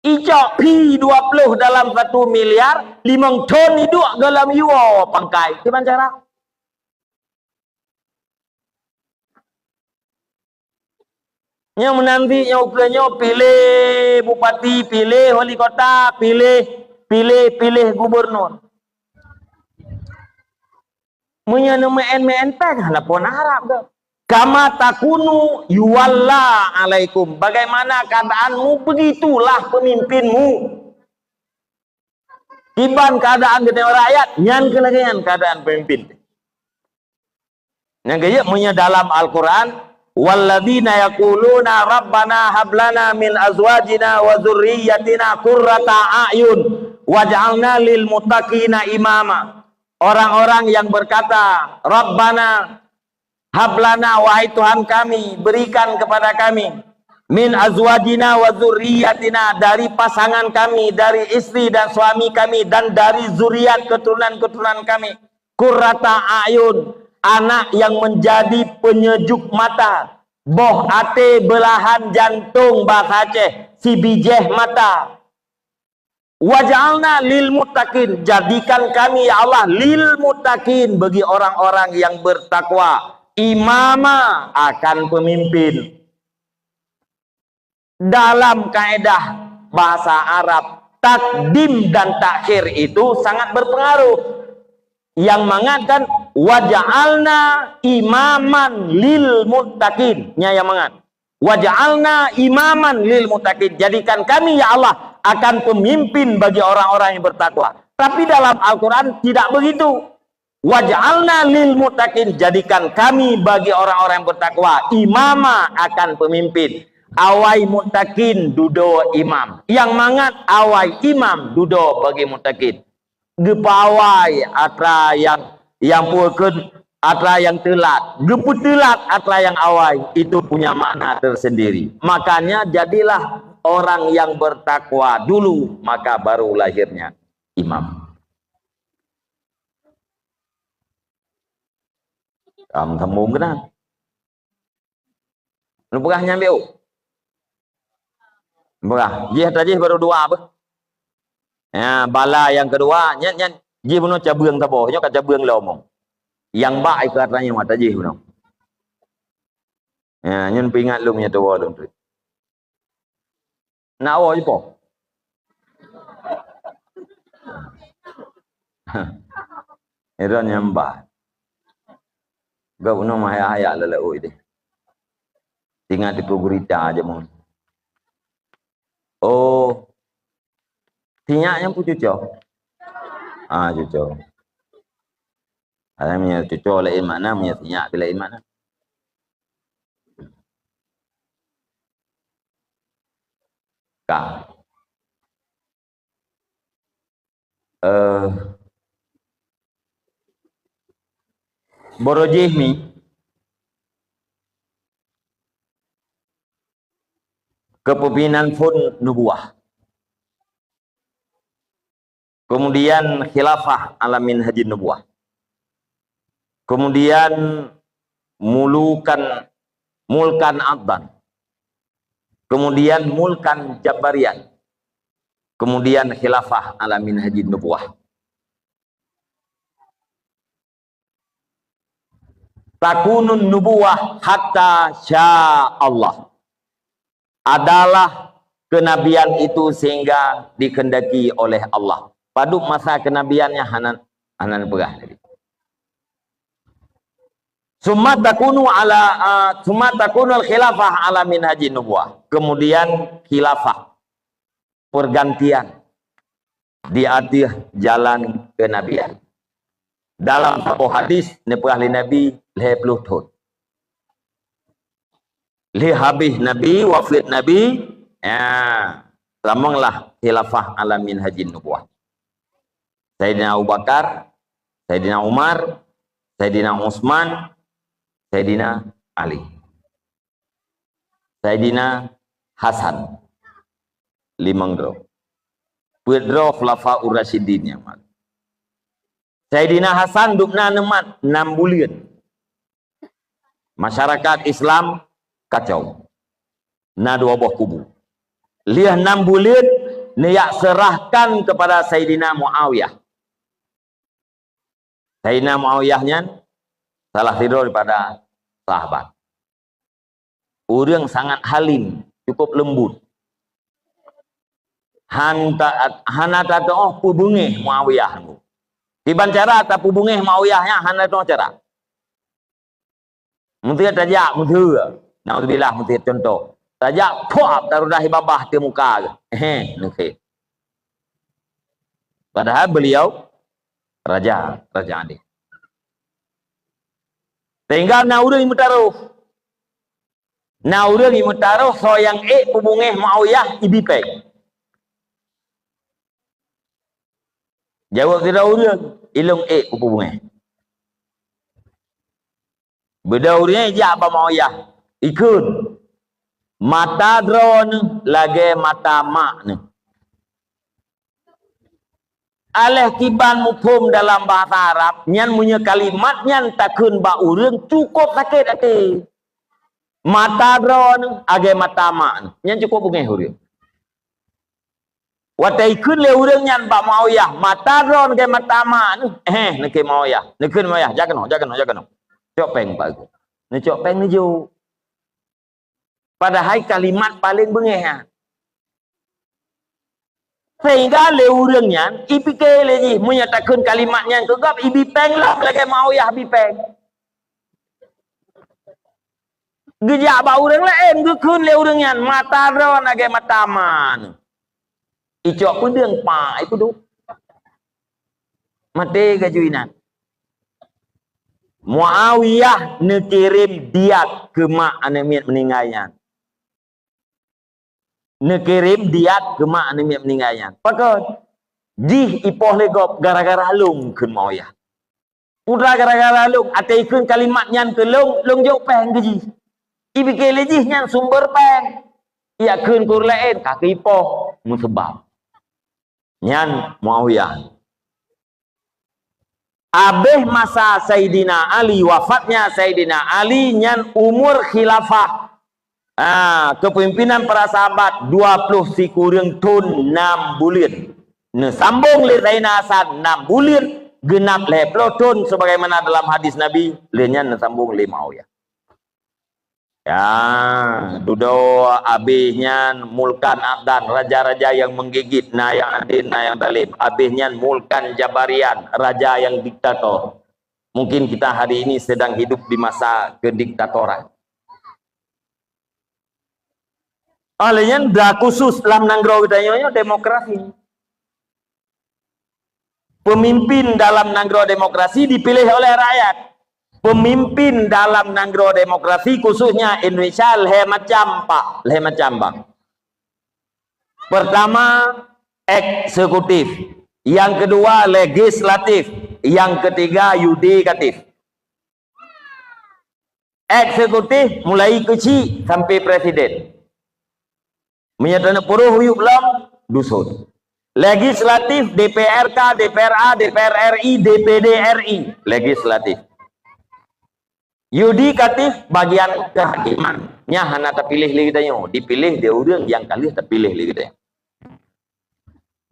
Icok fee dua ploh dalam satu miliar, limong thon iduek gohlom yue pangkai. Kiban cara? Nyang meunan cit nyoe ukeue nyoe piléh bupati, piléh wali kota, piléh, piléh, piléh gubernur. Meunyoe neumeu'en-meu'en péng, hana peue neuharab geuh. "Kama takunu yuwalla alaikum." Bagaimana keadaanmu, begitulah pemimpinmu. Kiban keadaan geutanyoe rakyat, nyan keuh lagée nyan keadaan pemimpin. Nyang keujeuet meunyoe dalam Al-Quran, "Walladzina yaquluna rabbana hab lana min azwajina wa dzurriyyatina qurrata a'yun waj'alna lil muttaqina imama." Orang-orang yang berkata, "Rabbana hab lana, wahai Tuhan kami, berikan kepada kami "Min azwajina wa dzurriyyatina," dari pasangan kami, dari istri dan suami kami, dan dari zuriat keturunan-keturunan kami, "qurrata a'yun," anak yang menjadi penyejuk mata, boh até, belahan jantung, bahasa Aceh, sibijéh mata. "Waj'alna lil muttaqin," jadikan kami, ya Allah, "lil muttaqin," bagi orang-orang yang bertakwa, "imama," akan pemimpin. Dalam kaedah bahasa Arab, takdim dan takhir itu sangat berpengaruh. Nyang mangat kan, "Waj'alna imaman lil muttaqin." Nyan nyang mangat. "Waj'alna imaman lil muttaqin." Jadikan kami, ya Allah, akan pemimpin bagi orang-orang yang bertakwa. Tapi dalam Al-Quran tidak begitu. "Waj'alna lil muttaqin," jadikan kami bagi orang-orang yang bertakwa, "imama," akan pemimpin. Awai muttaqin dudoe imam. Nyang mangat awai imam dudoe bagi muttaqin. Geupeuawai atra nyang, nyang peue kheun, atra nyang teulat. Geupeuteulat atra nyang awai, itu punya makna tersendiri. Makanya jadilah orang yang bertakwa dulu, maka baru lahirnya imam. Am sambung keunan. Neupeugah nyan biôh. Neupeugah, jih ata jih baru dua beuh. Ya, bala nyang keudua, nyan, nyan jih bunoe cabeueng saboh, nyoe ka cabeueng lom. Nyang bak ikeu ata nyoe ata jih bunoe. Ya, nyan peuingat lôn nyoe tuwoe lôn tu. Nak woe jipoh. Iron nyang bah. Gak bunoe mah hayak-hayak lalak ui deh. Ingat itu gurita aja mon. Oh. Sinyak nyang pun cucok. Ah, cucok. Ada minyak cucok lain makna, minyak sinyak pun lain makna. Ka. Eh, Borojih mi kepemimpinan phon nubuah. Kemudian khilafah ala minhajin nubuah. Kemudian mulukan, mulkan adlan. Kemudian mulkan jabbarian. Kemudian khilafah ala minhajin nubuah. Takunun nubuwah hatta sya Allah. Adalah kenabian itu sehingga dikehendaki oleh Allah. Padub masa kenabiannya hana, hana neupeugah tadi. Summa takunu ala, ah, summa takunul khilafah ala minhajin nubuwah. Kemudian khilafah, pergantian di ateueh jalan kenabian. Dalam saboh hadis neupeugah lé Nabi lhèe ploh thon. Lheuh habéh Nabi, wafeuet Nabi, ya, tamonglah khilafah ala minhajin nubuwah. Saidina Abu Bakar, Saidina Umar, Saidina Utsman, Saidina Ali. Saidina Hasan, limong droe. Peuet droe Khulafaur Rasyidin nyang mat. Saidina Hasan dub na neumat nam buleuen. Masyarakat Islam kacau. Na dua boh kubu. Lheueh nam buleuen, neujak seurahkan keupada Saidina Muawiyah. Saidina Muawiyah nyan salah sidroe daripada sahabat. Ureuëng sangat halim, cukup lembut. Han ta-, hana tatu'oh peubeungéh Muawiyah. Kiban cara tapeubungéh Muawiyah nyan hana tatu'oh cara. Meuseuet tajak, meuseuet. Naudzubillah, meuseuet contoh. Tajak, puap, tarudah babah teuh muka geuh. Ehe, neukhé. Padahal beliau raja, raja adil. Sehingga na ureuëng meutaroh. Na ureuëng meutaroh soe nyang ék peubungéh Muawiyah ibi péng. Jaweueb sidroe ureuëng, ilôn ék peubungéh. Beudôh ureuëng jak bak Muawiyah, ikheun. Mata droeneuh lagée mata mak neuh. Aléh kiban muphom dalam bahasa Arab, nyan meunyoe kalimat nyan takheun bak ureuëng cukôp sakét até. Mata droeneuh lagée mata mak neuh. Nyan cukôp beungéh ureuëng. Watée ikheun lé ureuëng nyan bak Muawiyah, "Mata droeneuh lagée mata mak neuh." "Éh, neukheun Muawiyah." Neukheun Muawiyah, "Jak keunoe, jak keunoe, jak keunoe." Cok péng bak geuh. Neucok péng neujok. Padahai kalimat paleng beungéh nyan. Sehingga lé ureuëng nyan, ipike lé jih, meunyoe takheun kalimat nyan keu gob, ibi péng lom lagée Muawiyah bi péng. Geujak bak ureuëng laén, geukheun lé ureuëng nyan, "Mata droeneuh lagée mata mak neuh." Icok peudeueng pak, ipeuduek. Maté laju inan. Muawiyah neukirém diat keu mak aneuëk miet meuninggai nyan. Neukirém diat keu mak aneuëk miet meuninggai nyan. Pakon? Jih ipoh lé gob gara-gara lôn, kheun Muawiyah. Peue gara-gara lôn, watée ikheun kalimat nyan keu lôn, lôn jok péng keu jih. Ipike lé jih nyan sumber péng. Ijak kheun keu ureuëng laén, ka keuh ipoh, meuseubab. Nyan Muawiyah. Abéh masa Saidina Ali, wafatnya Saidina Ali, nyan umur khilafah. Ah, kepemimpinan para sahabat dua ploh sikureueng thon nam buleuen. Neusambong lé Saidina Hasan nam buleuen, geunap lhée ploh thon sebagaimana dalam hadis Nabi, lheueh nyan neusambong lé Muawiyah. Ya, dudoe abéh nyan mulkan abdan, raja-raja nyang menggigit, na nyang adil, na nyang zalim. Abéh nyan mulkan jabarian, raja nyang diktator. Mungkin kita hari ini sedang hidup di masa kediktatoran. Oleh nyan, da khusus lam nanggroe geutanyoe nyoe demokrasi. Pemimpin dalam nanggroe demokrasi dipilih oleh rakyat. Pemimpin dalam nanggroe demokrasi, khususnya Indonesia, lhée macam, Pak, lhée macam, Bang. Pertama, eksekutif. Yang kedua, legislatif. Yang ketiga, yudikatif. Eksekutif mulai keuchik sampai presiden. Meunyoe taneuk peuruh yub lom dusun. Legislatif, D P R K, D P R A, D P R R I, D P D R I. Legislatif. Yudikatif, bagian kehakiman. Nyan hana tapiléh lé geutanyoe, dipiléh lé ureuëng nyang ka lheueh tapiléh lé geutanyoe.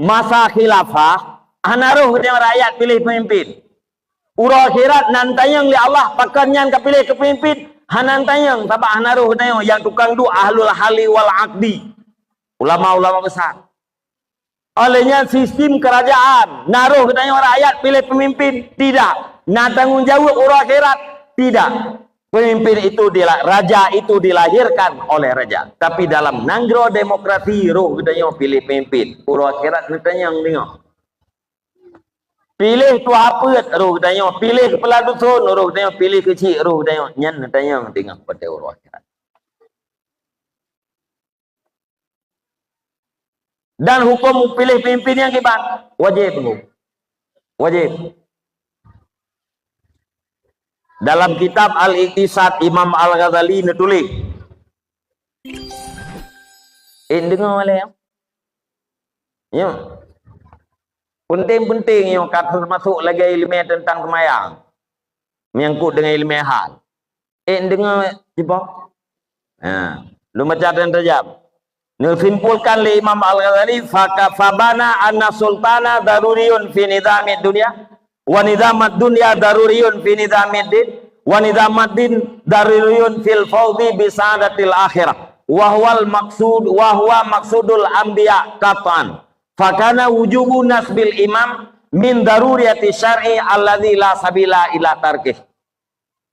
Masa khilafah, hana roh geutanyoe rakyat piléh pemimpin. Uroe akhirat na tanyong lé Allah, pakon nyan ka piléh keu pemimpin? Hana tanyong, sabab hana roh geutanyoe, nyang tukang duek ahlul hali wal aqdi. Ulama-ulama besar. Oleh nyan sistem kerajaan, na roh geutanyoe rakyat piléh pemimpin? Tidak. Na tanggong jaweueb uroe akhirat? Tidak. Pemimpin itu dila-, raja itu dilahirkan oleh raja. Tapi dalam nanggroe demokrasi, roh geutanyoe piléh pemimpin. Uroe akhirat neutanyong deungoe. Piléh tuha peuet, roh geutanyoe. Piléh keupala dusun, roh geutanyoe. Piléh keuchik, roh geutanyoe. Nyan neutanyong deungoe pada uroe akhirat. Dan huköm piléh pemimpin nyang kiban wajéb, wajéb. Dalam kitab Al-Iqtisad, Imam Al-Ghazali neutuléh. Eh, deungoe lé, ya. Ya. Penting-penting nyoe ka teumasok lagée iéleumé teuntang seumayang. Menyangkut dengan iéleumé hal. Eh, deungoe, Cibok. Ha, lôn baca dan tajam. Neusimpulkan lé Imam Al-Ghazali, "Faka-, fabana anna sultana daruriyun fi nizamid dunya, wa nizamad dunya daruriyun fi nizamid din, wa nizamad din daruriyun fil fawzi bi sa'adatil akhirah, wa huwal maqsud, wa huwa maqsudul anbiya qat'an. Fakana wujubu nasbil imam min daruriyati syar'i alladzi la sabila ila tarkih."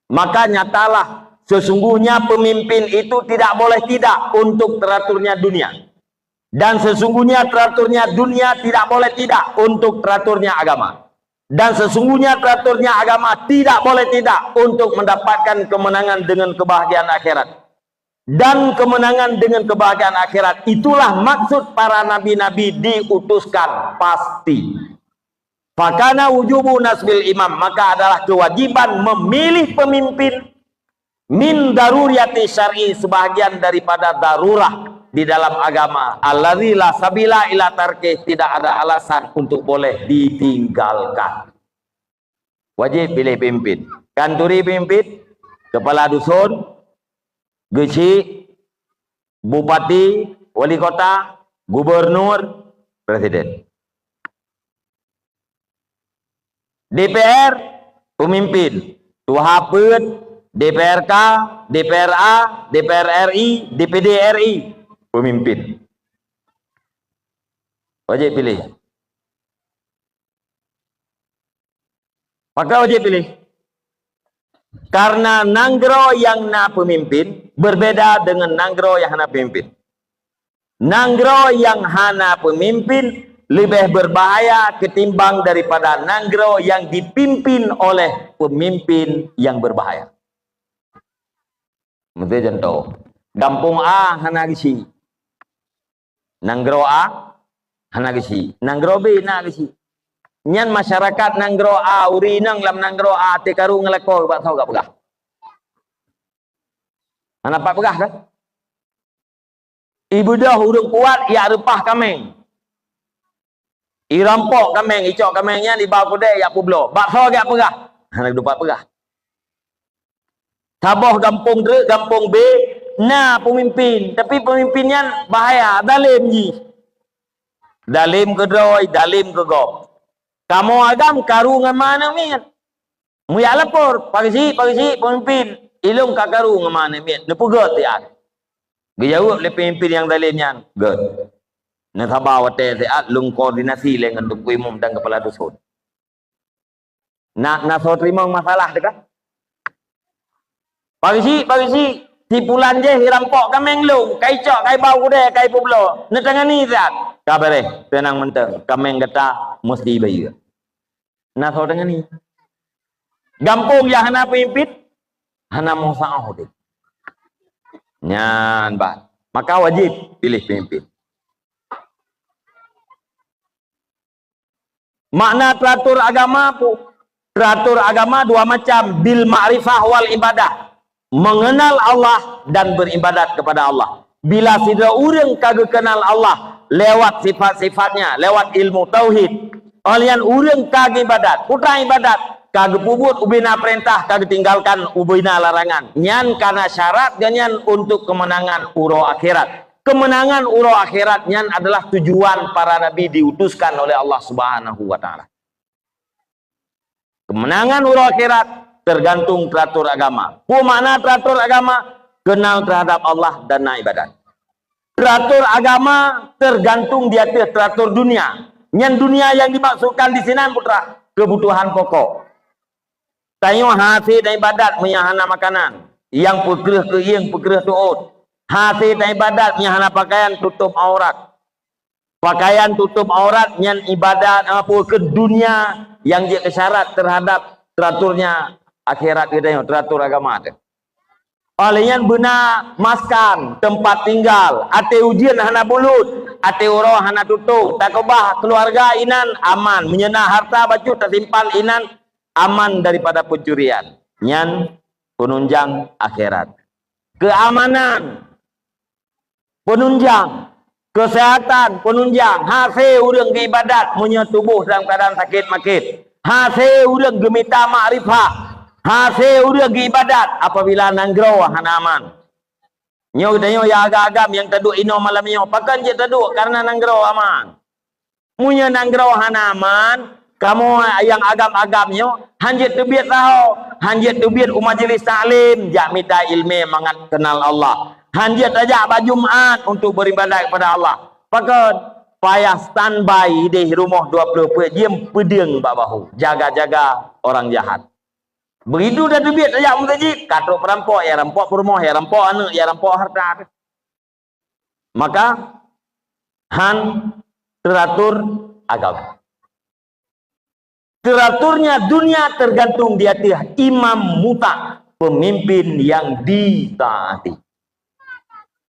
Maka nyatalah, sesungguhnya pemimpin itu tidak boleh tidak untuk teraturnya dunia. Dan sesungguhnya teraturnya dunia tidak boleh tidak untuk teraturnya agama. Dan sesungguhnya teraturnya agama tidak boleh tidak untuk mendapatkan kemenangan dengan kebahagiaan akhirat. Dan kemenangan dengan kebahagiaan akhirat, itulah maksud para nabi-nabi diutuskan, pasti. Fakana wujubu nasbil imam, maka adalah kewajiban memilih pemimpin Min daruriyati syar'i, sebahagian daripada darurah di dalam agama. Allazi la sabila ila tarkih, tidak ada alasan untuk boleh ditinggalkan. Wajib piléh peumimpin. Kanturi peumimpin, kepala dusun, geuchik, bupati, wali kota, gubernur, presiden. D P R, peumimpin. Tuha peuet, D P R K, D P R A, D P R R I, D P D R I, peumimpin. Wajib piléh. Pakon wajib piléh? Karena nanggroe nyang na peumimpin berbeda dengan nanggroe nyang hana peumimpin. Nanggroe nyang hana peumimpin leubeh berbahaya ketimbang daripada nanggroe nyang dipimpin oleh peumimpin nyang berbahaya. Miseu contoh, gampông A hana geuchik. Nanggroe A hana geuchik. Nanggroe B na geuchik. Nyan masyarakat nanggroe A, ureueng inong lam nanggroe A, teukaru ngon lakoe, bak soe gak peugah? Hana pat peugah kan? Ibeudôh ureueng kuat jak reupah kaméng. Irampok kaméng, icok kaméng nyan, iba keudè jak peubloe. Bak soe jak peugah? Hana dupat peugah. Saboh gampông treuk, gampông B, na peumimpin, tapi peumimpin nyan bahaya, dalem jih. Dalem keudroe, dalem keu gob. Kamoe agam karu ngon ma aneuk miet. Meujak lapor, "Pak Geuchik, Pak Geuchik, peumimpin, ilôn ka karu ngon ma aneuk miet, neupeugöt siat." Geujaweueb lé peumimpin nyang dalem nyan, "Göt. Neusaba watèe siat lôn koordinasi lé ngon Teungku Imum dan Kepala Dusun." Na, na soe teurimong masalah teuh ka? "Pak Geuchik, Pak Geuchik, si pulan jih irampok kaméng lôn, ka icok, ka iba u keudè, ka ipeubloe. Neutangani siat." "Ka bèrèh, teunang mantong, kaméng gata meusti bayeue." Na soe tangani. Gampông nyang hana peumimpin, hana meusaoh deh. Nyan bah. Maka wajib piléh peumimpin. Makna teratur agama pu-, teratur agama dua macam, bil ma'rifah wal ibadah. Mengenal Allah dan beribadat kepada Allah. Bila sidroe ureueng ka geukeunal Allah lewat sifat-sifatnya, lewat ilmu tauhid, óh lheueh nyan ureueng ka geuibadat, peue ibadat, ka geupeubuet ubena peurintah, ka geutinggalkan ubena larangan. Nyan kana syarat geuh nyan untuk keumeunangan uroe akhirat. Keumeunangan uroe akhirat nyan adalah tujuan para nabi diutuskan oleh Allah Subhanahu wa Taala. Keumeunangan uroe akhirat teugantung teratur agama. Peue makna teratur agama? Keunal terhadap Allah dan na ibadat. Teratur agama teugantung di ateueh teratur dunia. Nyan dunia nyang dimaksudkan di sinan, putra, keubutuhan pokok. Tanyoe hase taibadat meunyo hana makanan, nyang peukreueh keuieng, peukreueh teuôt. Hase taibadat meunyo hana pakaian tutôb aurat. Pakaian tutôb aurat nyan ibadat, apa, keu dunia nyang jeuet keu syarat terhadap teraturnya akhirat geutanyoe, teratur agama teuh. Óh lheueh nyan beuna maskan, teumpat tinggal, até ujeuen hana bulut, até uroe hana tutong, takeubah keuluwarga inan aman, meunyo na harta bacut tasimpan inan aman daripada pencurian. Nyan penunjang akhirat. Keamanan, penunjang, kesehatan, penunjang, hase ureuëng geuibadat meunyoe tuboh dalam keadaan sakét maket, hase ureuëng geumita makrifah, hase ureuëng geuibadat apabila nanggroe hana aman. Nyoe geutanyoe ya agam-agam nyang taduek inoe malam nyoe, pakon jeuet taduek? Kareuna nanggroe aman. Meunyoe nanggroe hana aman, kamoe nyang agam-agam nyoe han jeuet teubiet saho, han jeuet teubiet u majlis taklim jak mita iéleumé mangat keunal Allah. Han jeuet tajak bak Jumat untuk beribadat kepada Allah. Pakon? Payah standby ideh rumoh dua ploh peuet jeuem peudeueng bak bahu, jaga-jaga orang jahat. Begitu tateubiet tajak meuseujid, ka trok peurampok, ya rampok peurumoh, ya rampok aneuëk, ya rampok harta. Maka han teratur agama. Teraturnya dunia tergantung di ateueh imam muta, pemimpin yang ditaati.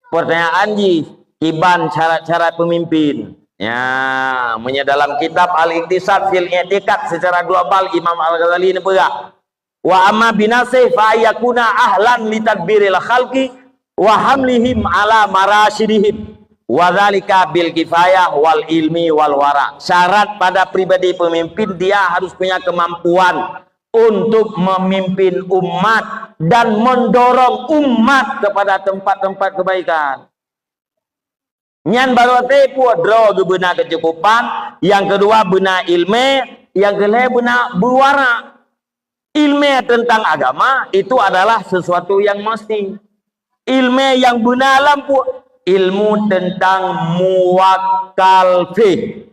Pertanyaan jih, kiban syarat-syarat pemimpin? Ya, meunyoe dalam kitab Al-Iqtisad fil I'tiqad secara global Imam Al-Ghazali neupeugah, Wa amma binafsihi fa ayyakuna ahlan li tadbiril khalqi wa hamlihim ala marasyidihim. Wa dzalika bil kifayah wal ilmi wal wara. Syarat pada pribadi pemimpin, dia harus punya kemampuan untuk memimpin umat dan mendorong umat kepada tempat-tempat kebaikan. Nyan baru até peue droe geubeuna keucukupan, nyang keudua beuna ileumé, nyang keulhèe beuna beuwara. Ileumé teuntang agama itu adalah sesuatu nyang meusti. Ileumé nyang beuna lam peue? Ilmu teuntang muwakkal fih.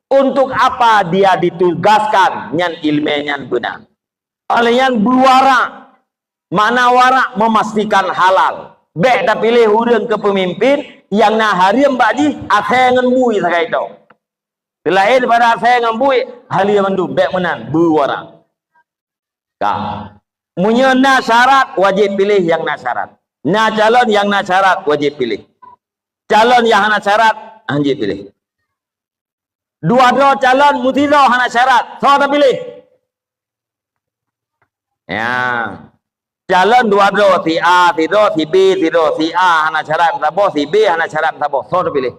Untuk apa dia ditugaskan, nyan ileumé nyan beuna. Óh lheueh nyan beuwara, makna wara meumastikan halal. Bèk tapiléh ureueng keu peumimpin nyang na hareuem bak jih asèe ngon bui sagai toh. Teulaén pada asèe ngon bui, halal mandum, bèk meunan, beuwara. Ka. Meunyoe na syarat, wajéb piléh nyang na syarat. Na calon nyang na syarat, wajéb piléh. Calon nyang hana syarat, hanjeuet piléh. Dua droe calon meusidroe hana syarat, soe tapiléh? Ya. Calon dua droe, si A sidroe, si B sidroe, si A hana syarat meusaboh, si B hana syarat meusaboh, soe tapiléh?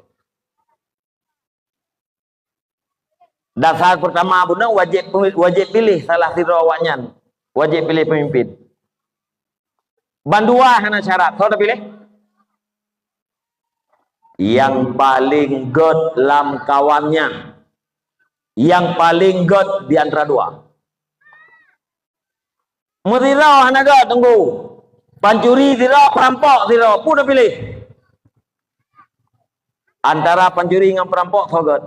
Dasar peurtama bunoe wajéb, wajéb piléh salah sidroe awaknyan. Wajéb piléh peumimpin. Bandua hana syarat, soe tapiléh? Nyang paleng gèt lam kawan nyan. Nyang paleng gèt di antara dua. Meusidroe hana gèt, Teungku. Pancuri sidroe, peurampok sidroe, peue tapiléh? Antara pancuri ngon peurampok, soe gèt?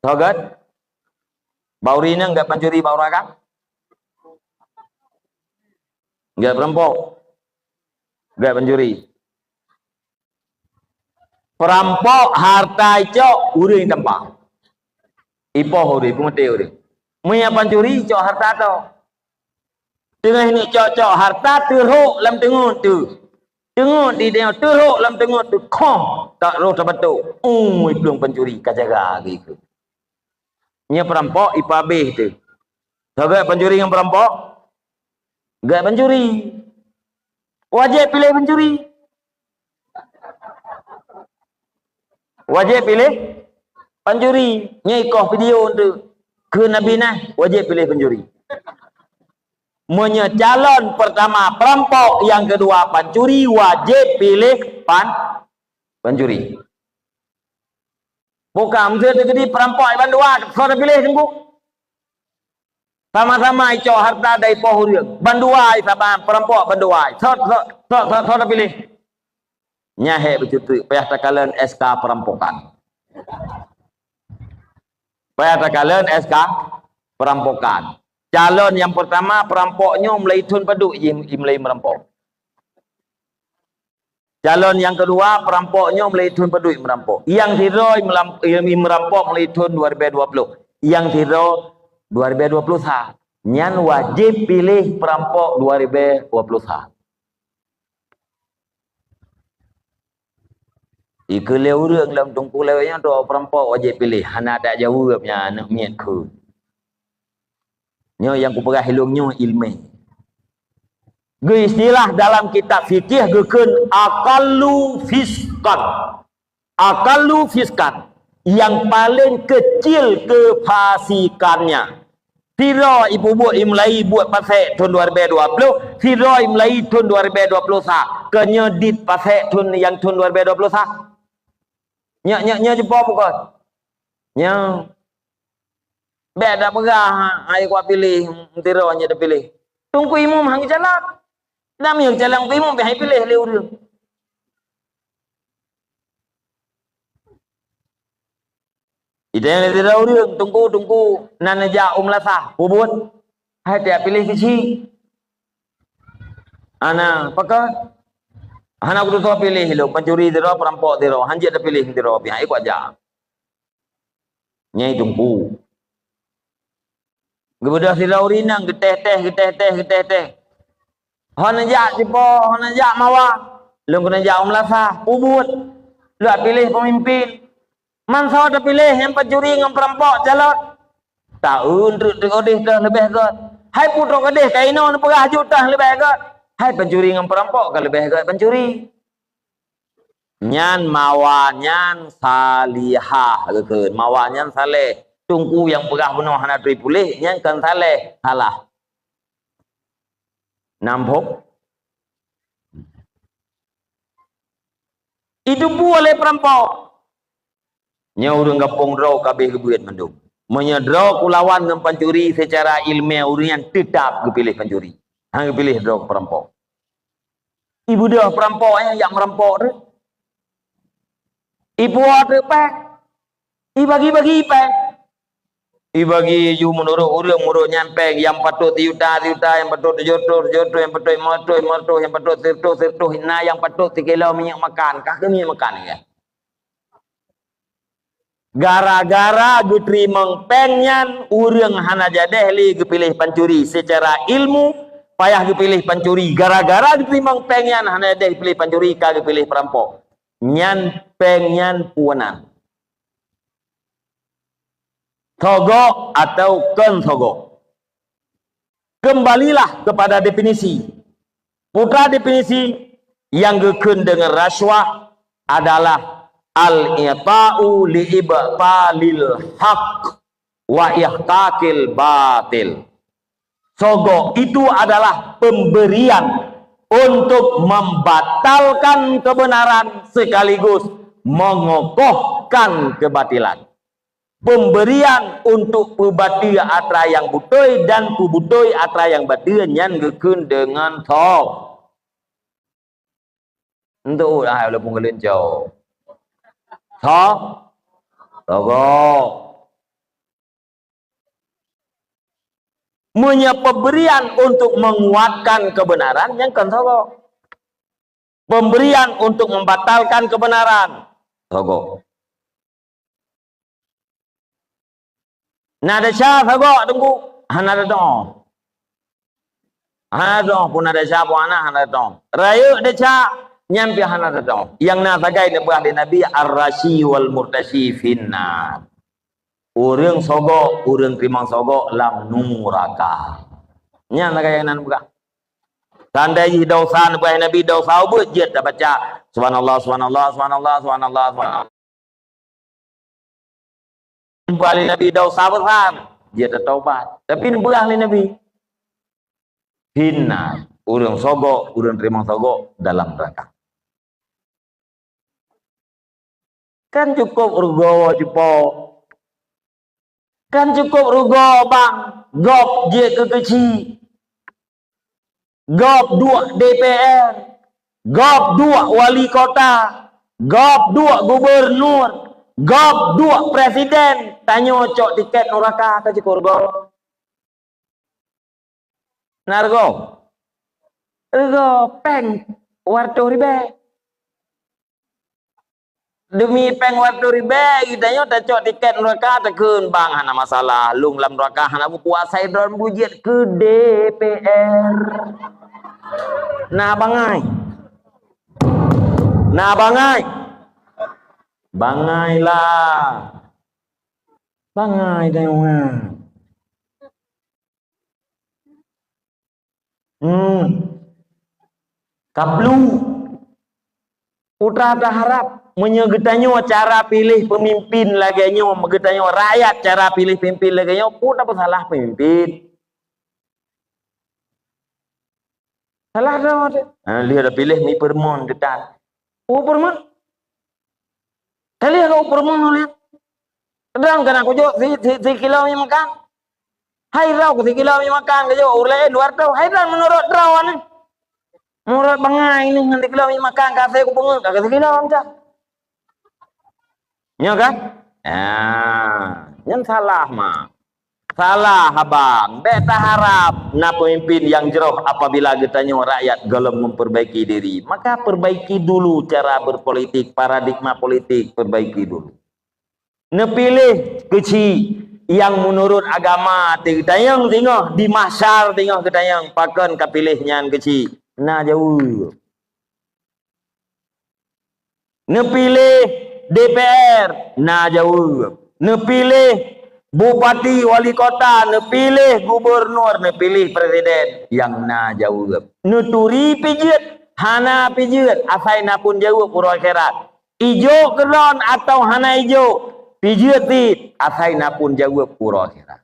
Soe gèt? Bak ureueng inong gèt pancuri, bak ureueng agam? Gèt peurampok. Gèt pancuri. Peurampok hareuta icok, ureueng itampa. Ipoh ureueng, ipeumeuté ureueng. Meunyo pancuri icok hareuta toh. Teungoh icok-cok hareuta teurhok lam teungeut teuh. Teungeut di tanyoe teurhok lam teungeut teuh, khoh, tak roh tabatok. Uh, iplueng pancuri ka jaga lagèe keu. Nyoe peurampok ipeuabéh teuh. Soe gèt pancuri ngon peurampok? Gèt pancuri. Wajéb piléh pancuri. Wajéb piléh pancuri. Nyoe ikoh video teuh. Keu Nabi nah, wajéb piléh pancuri. Meunyoe calon peurtama peurampok, nyang keudua pancuri, wajéb piléh pan-, pancuri. Bukon, meusé teukeudi peurampok bandua, soe tapiléh, Teungku? Sama-sama icok hareuta dari poh ureueng. Bandua saban, peurampok bandua. Soe, soe, soe, soe, soe tapiléh? Nyan hék bacut, payah takalon S K perampokan. Payah takalon S K perampokan. Calon nyang peurtama peurampok nyoe mulai thôn padum i, i mulai meurampok. Calon nyang keudua, peurampok nyoe mulai thôn padum meurampok. Nyang sidroe meulam-, meurampok mulai thôn dua ribèe dua ploh. Nyang sidroe dua ribèe dua ploh sa. Nyan wajéb piléh peurampok dua ribèe dua ploh sa. Ikeue lé ureueng lam Teungku lawét nyoe droe peurampok wajéb piléh, hana tajaweueb nyan aneuk miet kheun. Nyoe nyang kupeugah ilôn nyoe ileumèe. Geuistilah dalam kitab fikih geukheun aqallu fisqan. Aqallu fisqan, nyang paleng keucil keufasikannya. Sidroe ipeubuet imlai buet pasék thôn dua ribèe dua ploh, sidroe imlai thôn dua ribèe dua ploh sa. Keu nyoe dit pasék thôn nyang thôn dua ribèe dua ploh sa. Nyoe, nyoe, nyoe jipo bukon? Nyoe. Bèk tapeugah, "Hai, kupiléh, meutiro nyoe tapiléh." Teungku Imum han geujalan. Lam nyoe jalan Teungku Imum, bèk hai piléh lé ureueng. Idéh lé sidroe ureueng, "Teungku, Teungku, na neujak u meulasah." "Peue buet?" "Hai, tajak piléh keuchik." "Hana, pakon?" "Hana kututoe piléh lôn, pancuri sidroe, peurampok sidroe, hanjeuet tapiléh sidroe pih, hai kuajak." Nyan teungku. Geubeudôh sidroe ureueng inong, geutéh-téh, geutéh-téh, geutéh-téh. "Hana jak jipo, hana jak mawa. Lôn keuneuk jak u meulasah, peue buet? Lôn piléh peumimpén. Man soe tapiléh nyang pancuri ngon peurampok calon?" Taeun treuk-treuk odeh teuh leubeh gét. Hai putôk odeh ka inoe neupeugah jeuet teuh leubeh gét. Hai pancuri ngon peurampok ka leubeh gét pancuri. Nyan mawa nyan salihah geukheun. Mawa nyan saleh. Teungku nyang peugah bunoe hana turi puléh, nyan kon saleh, salah. Nampok. Itu pun oleh peurampok. Nyoe ureuëng gampông droe ka abéh geubeuet mandum. Meunyoe droe kulawan ngon pancuri seucara iéleumé, ureuëng nyan teutab geupiléh pancuri. Han geupiléh droe keu peurampok. Ibeudôh peurampok nyan jak meurampok teuh. Ipuwoe teuh péng. Ibagi-bagi péng. Ibagi ju meunurot ureuëng, meunurot nyan péng nyang patôt siyuta, siyuta, nyang patôt tujoh reutôh, tujoh reutôh, nyang patôt limong reutôh, limong reutôh, nyang patôt sireutôh, sireutôh, na nyang patôt sikilo minyeuk makan, ka keu minyeuk makan ya. Gara-gara geuteurimong péng nyan, ureuëng hana jadeh lé geupiléh pancuri. Seucara ilmu, payah geupiléh pancuri. Gara-gara geuteurimong péng nyan, hana jadeh geupiléh pancuri, ka geupiléh peurampok. Nyan péng nyan punan. Sogok atau kon sogok. Kembalilah kepada definisi. Putra definisi nyang geukheun deungon rasyuah adalah al-i'ta'u li ibtalil haq wa ihqaqil batil. Sogok itu adalah pemberian untuk membatalkan kebenaran sekaligus mengokohkan kebatilan. Pemberian untuk peubateue atra nyang beutôi dan peubeutôi atra nyang bateue nyan geukheun deungon so-, Untuk hai walaupun geuleuncok. So-, sogok. Meunyoe pemberian untuk menguatkan kebenaran, nyan kon sogok. Pemberian untuk membatalkan kebenaran, sogok. Na desya sogok teungku, hana teutoh. Hana teutoh pun na desya pun hana, hana teutoh. Rayeuk desya nyan pih hana teutoh. Nyang na sagai neupeugah lé Nabi, ar-rasyi wal murtasyi finnar. Ureuëng sogok, ureuëng teurimong sogok lam nuraka. Nyan sagai nyang na neupeugah. Tandai jih desya neupeugah Nabi desya ubeut jeuet tabaca subhanallah, subhanallah, subhanallah, subhanallah, subhanallah. Neupeugah lé Nabi desya besar, jeuet tatobat. Tapi neupeugah lé Nabi, "Finnar, ureuëng sogok, ureuëng teurimong sogok dalam neuraka." Kan cukup rugoe cupo. Kan cukup rugoe bang, gob jeuet keu keuchik. Gob duek D P R, gob duek wali kota, gob duek gubernur, gob duek presiden, tanyoe cok tiket nuraka ka cukup rugoe. Na rugoe? Rugoe péng dua reutôh ribèe. Demi péng dua reutôh ribèe, geutanyoe tacok tiket nuraka, takheun bang hana masalah, lôn lam nuraka hana beupuasa, droen beujeuet keu D P R. Na bangai. Na bangai. Bangai lah. Bangai tanyoe. Hmm. Kaplu. Putra taharap, meunyoe geutanyoe cara piléh peumimpin lagèe nyoe, geutanyoe rakyat cara piléh peumimpin lagèe nyoe, peue tapeusalah peumimpin? Salah droe teuh. Ha, lheueh tapiléh mi peureumeun teutan. Peue peureumeun? Ka lheueh keu peureumeun ulèe. Droen kana kujok si, si, sikilo mi makan. Hai droe keu sikilo mi makan kujok, ureueng laén dua reutôh. Hai droen meunurot droe nyan. Meunurot bangai nyan ngon sikilo mi makan ka asai kupeungeut ka sikilo macam. Nyo kan? Ah, nyan salah mak. Salah abang, bèk taharap na pemimpin nyang jroh apabila geutanyoe rakyat gohlom memperbaiki diri. Maka perbaiki dulu cara berpolitik, paradigma politik perbaiki dulu. Neupiléh keuchik nyang meunurot agama teuh geutanyong singoh, di mahsyar singoh geutanyong, pakon kapiléh nyan keuchik? Na jaweueb. Neupiléh D P R, na jaweueb. Neupiléh Bupati, wali kota, neupiléh gubernur, neupiléh presiden nyang na jaweueb. Neuturi pih jeuet, hana pih jeuet, asai na phon jaweueb uroe akhirat. Ijok keudroe atawa hana ijok, pih jeuet cit, asai na phon jaweueb uroe akhirat.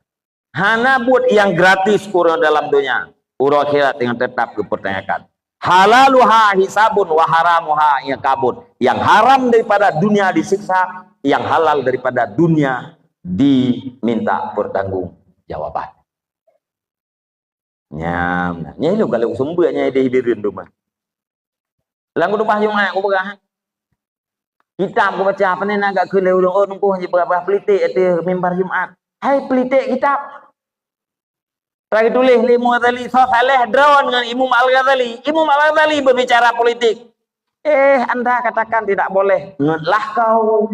Hana buet nyang gratis uroe dalam donya, uroe akhirat nyang teutap geupeutanyakan. Halaluha hisabun wa haramuha iqabun. Nyang haram daripada dunia disiksa, nyang halal daripada dunia diminta pertanggungjawaban. Nyan, nyan ilôn galak seumeubeuet nyan idéh bireuen teuma. Lam khutubah Jumat kupeugah, kitab kubaca, pane na geukheun lé ureuëng, oh, teungku jipeugah politik ateueh mimbar Jumat. Hai politik kitab. Ka geutuléh lé Imam Ghazali, soe saleh droen ngon Imam Al-Ghazali. Imam Al-Ghazali berbicara politik. Eh, anda katakan tidak boleh. Ngon lah kau.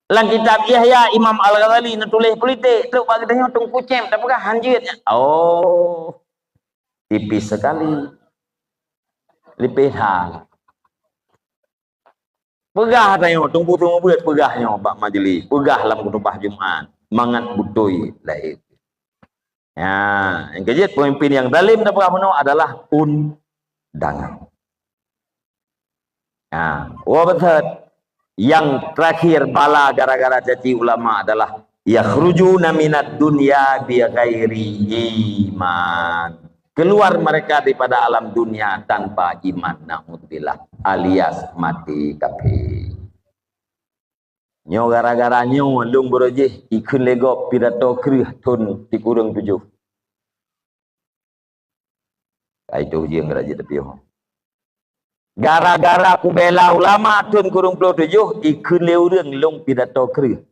Lam kitab Ihya Imam Al-Ghazali neutuléh politik, trok bak geutanyoe Teungku Cem tapeugah hanjeuet nyan. Oh, tipis sekali. Lipéh that. Peugah tanyoe, Teungku Teungku Beuet peugah nyoe bak majlis, peugah lam khutubah Jumat, mangat beutôi lahé. Ya, nyang keujeuet pemimpin nyang zalim tapeugah bunoe adalah undangan. Ha, wa basat. Nyang terakhir bala gara-gara caci ulama adalah yakhrujuna minad dunya bi ghairi iman. Keluar mereka daripada alam dunia tanpa iman. Naudzubillah, alias mati kafir. Nyoe gara-gara nyoe lôn beurojih ikheun lé gob pidato kreueh thon sikureueng tujoh. Ai toh jeueng raja tepiôh. Gara-gara kubela ulama thon kureueng ploh tujoh, ikheun lé ureuëng lôn pidato kreueh.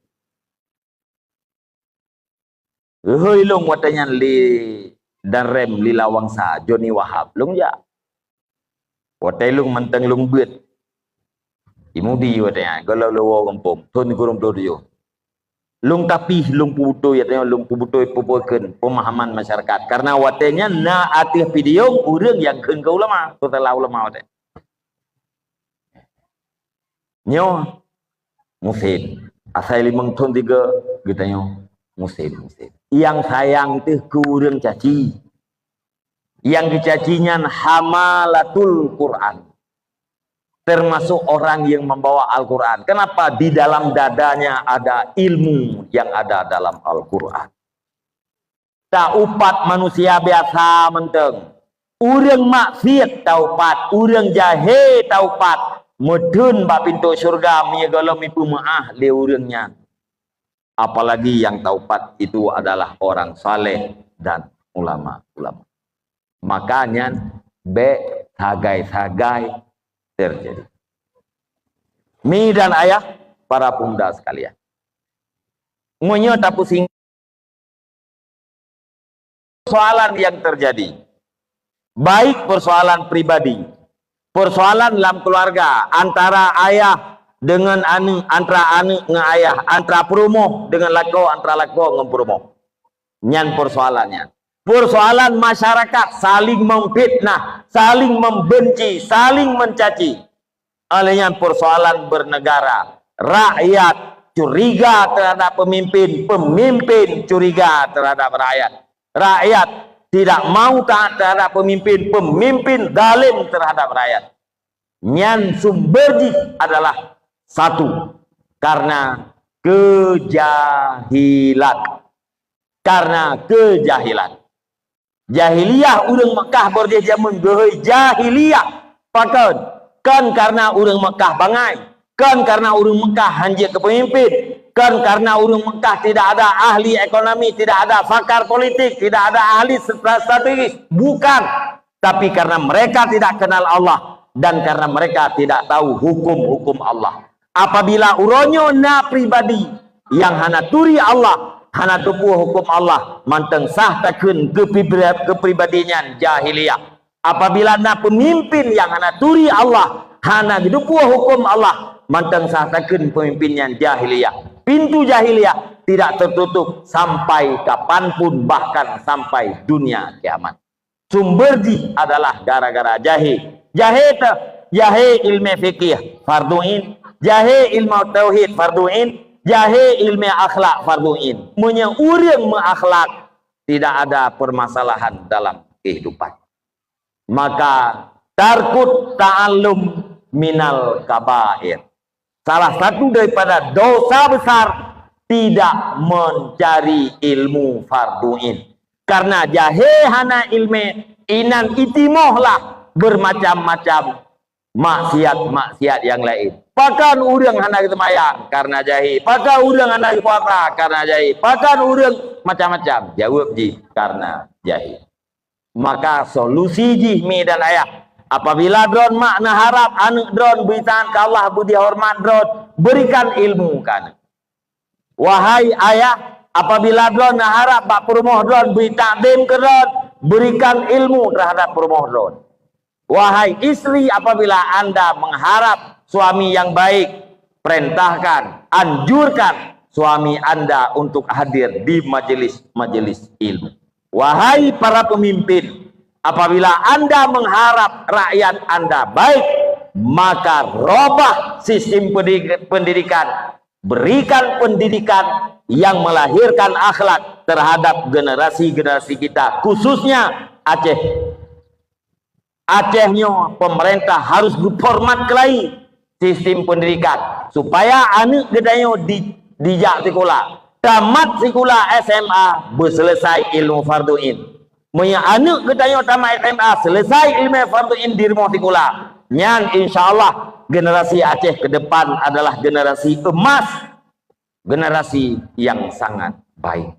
Hôi lôn watée nyan lé Danrem Lila Wangsa, Joni Wahab, lôn jak. Watée lôn manteng lôn beuet. Imudi watée nyan, gohlom lôn woe gampông, thon kureueng ploh tujoh. Lôn tapi, lôn peubeutôi, artinya lôn peubeutôi, peubeukeuen pemahaman masyarakat. Karena watée nyan na ateueh pidiong ureuëng nyang kheun keu ulama, seuteulah ulama watée. Nyoe musém. Asai limong thon tiga geutanyoe musém-musém. Nyang sayang teuh keu ureuëng caci. Nyang geucaci nyan hamalatul Quran. Termasuk orang yang membawa Al-Quran. Kenapa? Di dalam dadanya ada ilmu yang ada dalam Al-Quran. Taupat manusia biasa mantong. Ureuëng maksiet taupat, ureuëng jahé taupat, meutheun bak pintoe syeuruga meunyoe gohlom ipeumeuáh lé ureuëng nyan. Apalagi yang taupat itu adalah orang saleh dan ulama-ulama. Maka nyan bék sagai-sagai terjadi. Mi dan ayah, para pemuda sekalian. Meunyoe tapusing persoalan yang terjadi, baik persoalan pribadi, persoalan lam keluarga, antara ayah dengan aneuk, antara aneuk ngon ayah, antara peurumoh dengan lakoe, antara lakoe ngon peurumoh. Nyan persoalannya. Persoalan masyarakat saling memfitnah, saling membenci, saling mencaci. Oleh nyan persoalan bernegara. Rakyat curiga terhadap pemimpin, pemimpin curiga terhadap rakyat. Rakyat tidak mau taat terhadap pemimpin, pemimpin zalim terhadap rakyat. Nyan sumber jih adalah satu, karena kejahilan. Karena kejahilan. Jahiliyah ureuëng Mekah bak jih jameun geuhôi jahiliyah. Pakon? Kon karena ureuëng Mekah bangai. Kon karena ureuëng Mekah hanjeuet keu pemimpin. Kon karena ureuëng Mekah tidak ada ahli ekonomi, tidak ada pakar politik, tidak ada ahli stra-, strategis. Bukan. Tapi karena mereka tidak kenal Allah dan karena mereka tidak tahu hukum-hukum Allah. Apabila uroe nyoe na pribadi nyang hana turi Allah, hana teupeue huköm Allah, mantong sah takheun keu pribadi nyan jahiliyah. Apabila na peumimpén nyang hana turi Allah, hana geuteupeue huköm Allah, mantong sah takheun peumimpén nyan jahiliyah. Pintu jahiliyah tidak tertutup sampai kapanpun, bahkan sampai dunia kiamat. Sumber jih adalah gara-gara jahé. Jahé teuh, jahé ilmu fikih, fardhu ain. Jahé ilmu tauhid, fardhu ain. Jahé ilmu akhlak fardu ain. Meunyoe ureuëng meuakhlak, tidak ada permasalahan dalam kehidupan. Maka tarkut ta'allum minal kabair. Salah satu daripada dosa besar tidak mencari ilmu fardu ain. Karena jahé hana ilmu, inan itimohlah bermacam-macam maksiat-maksiat yang lain. Pakon ureuëng hana seumayang karena jahé? Pakon ureuëng hana puasa karena jahé? Pakon ureuëng macam-macam? Jaweueb jih karena jahé. Maka solusi jih mi dan ayah, apabila droen mak neuharab aneuëk droen beutaat keu Allah, beudihoreumat droen, berikan ilmu keu aneuëk. Wahai ayah, apabila droen neuharab bak peurumoh droen bri takzim keu droen, berikan ilmu terhadap peurumoh droen. Wahai istri, apabila anda mengharap suami yang baik, perintahkan, anjurkan suami anda untuk hadir di majelis-majelis ilmu. Wahai para pemimpin, apabila anda mengharap rakyat anda baik, maka robah sistem pendidik-, pendidikan, berikan pendidikan yang melahirkan akhlak terhadap generasi-generasi kita, khususnya Aceh. Aceh nyoe pemerintah harus geuformat keulai sistem pendidikan supaya aneuëk geutanyoe di, dijak sikula, tamat sikula S M A, beuseuleusoe ilmu fardu ain. Meunyoe aneuëk geutanyoe tamat S M A, seuleusoe ilmu fardu ain di rumoh sikula, nyan insya Allah generasi Aceh ke depan adalah generasi emas, generasi yang sangat baik.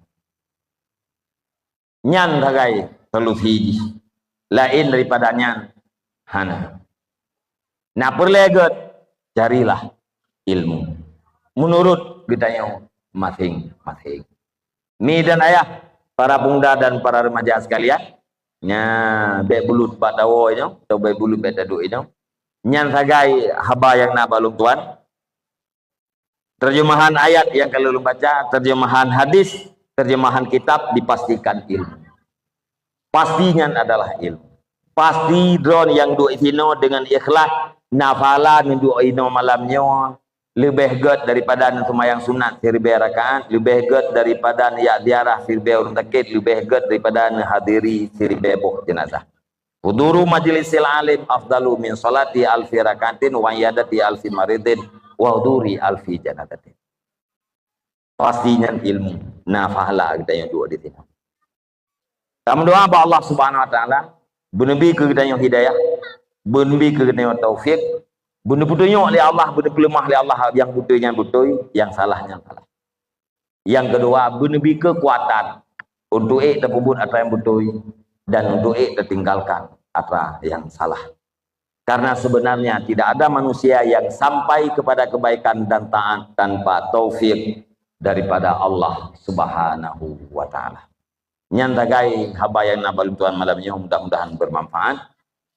Nyan sagai solusi jih. Laén daripada nyan hana. Na peureulée gét, carilah ilmu meunurot geutanyoe maséng-maséng. Mi dan ayah, para pemuda dan para remaja sekalian, nya bék bulut bak dawa nyoe, atau bék bulut bék taduk nyoe. Nyan sagai haba nyang na bak lôn tuan. Terjemahan ayat nyang ka lôn baca, terjemahan hadis, terjemahan kitab dipastikan ilmu. Pasti nyan adalah ilmu. Pasti droen nyang duek sinoe deungon ikhlas, na pahala neuduek inoe malam nyoe leubeh gét daripada neuseumayang sunat siribée rakaat, leubeh gét daripada neujak ziarah siribée ureuëng sakét, leubeh gét daripada neuhadiri siribée boh jeunazah. Huduru majlisil alim afdalu min salati alfi rakaatin wa iyadati alfi maridin wa huduri alfi janazatin. Pasti nyan ilmu, na pahala geutanyoe duek di sinan. Tameudoa bak Allah Subhanahu wa Taala, beuneubi keu geutanyoe hidayah, beuneubi keu geutanyoe taufik, beuneupeutunyok lé Allah, beuneupeuleumah lé Allah, nyang beutôi nyan beutôi, nyang salah nyan salah. Nyang keudua, beuneubi keukuatan untuk ék tapeubuet atra nyang beutôi dan untuk ék tatinggalkan atra nyang salah. Karena sebenarnya tidak ada manusia yang sampai kepada kebaikan dan taat tanpa taufik daripada Allah Subhanahu wa Taala. Nyan sagai haba nyang na bak lôn tuan malam nyoe, mudah-mudahan bermanfaat.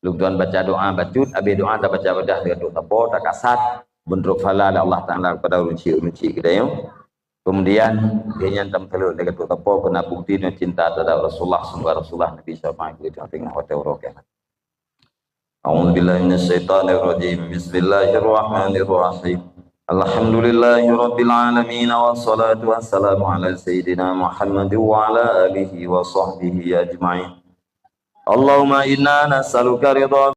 Lôn tuan baca doa bacut, habéh doa tabaca beudah deungon tutoe sapo, takasat, beuntrok pahala lé Allah Taala kepada ureuëng chik-ureuëng chik geutanyoe. Kemudian, geuhnyan tameuseuleuek lé tutoe sapo, keureuna bukti nyoe cinta terhadap Rasulullah, sungguh Rasulullah Nabi sallallahu alaihi wasallam teuingat watée uroe kiamat. A'udzubillahi minasyaitonirrajim. Bismillahirrahmanirrahim. Alhamdulillahirabbil alamin, wassalatu wassalamu ala sayyidina Muhammad wa ala alihi wa sahbihi ajmain. Allahumma inna nas'aluka ridha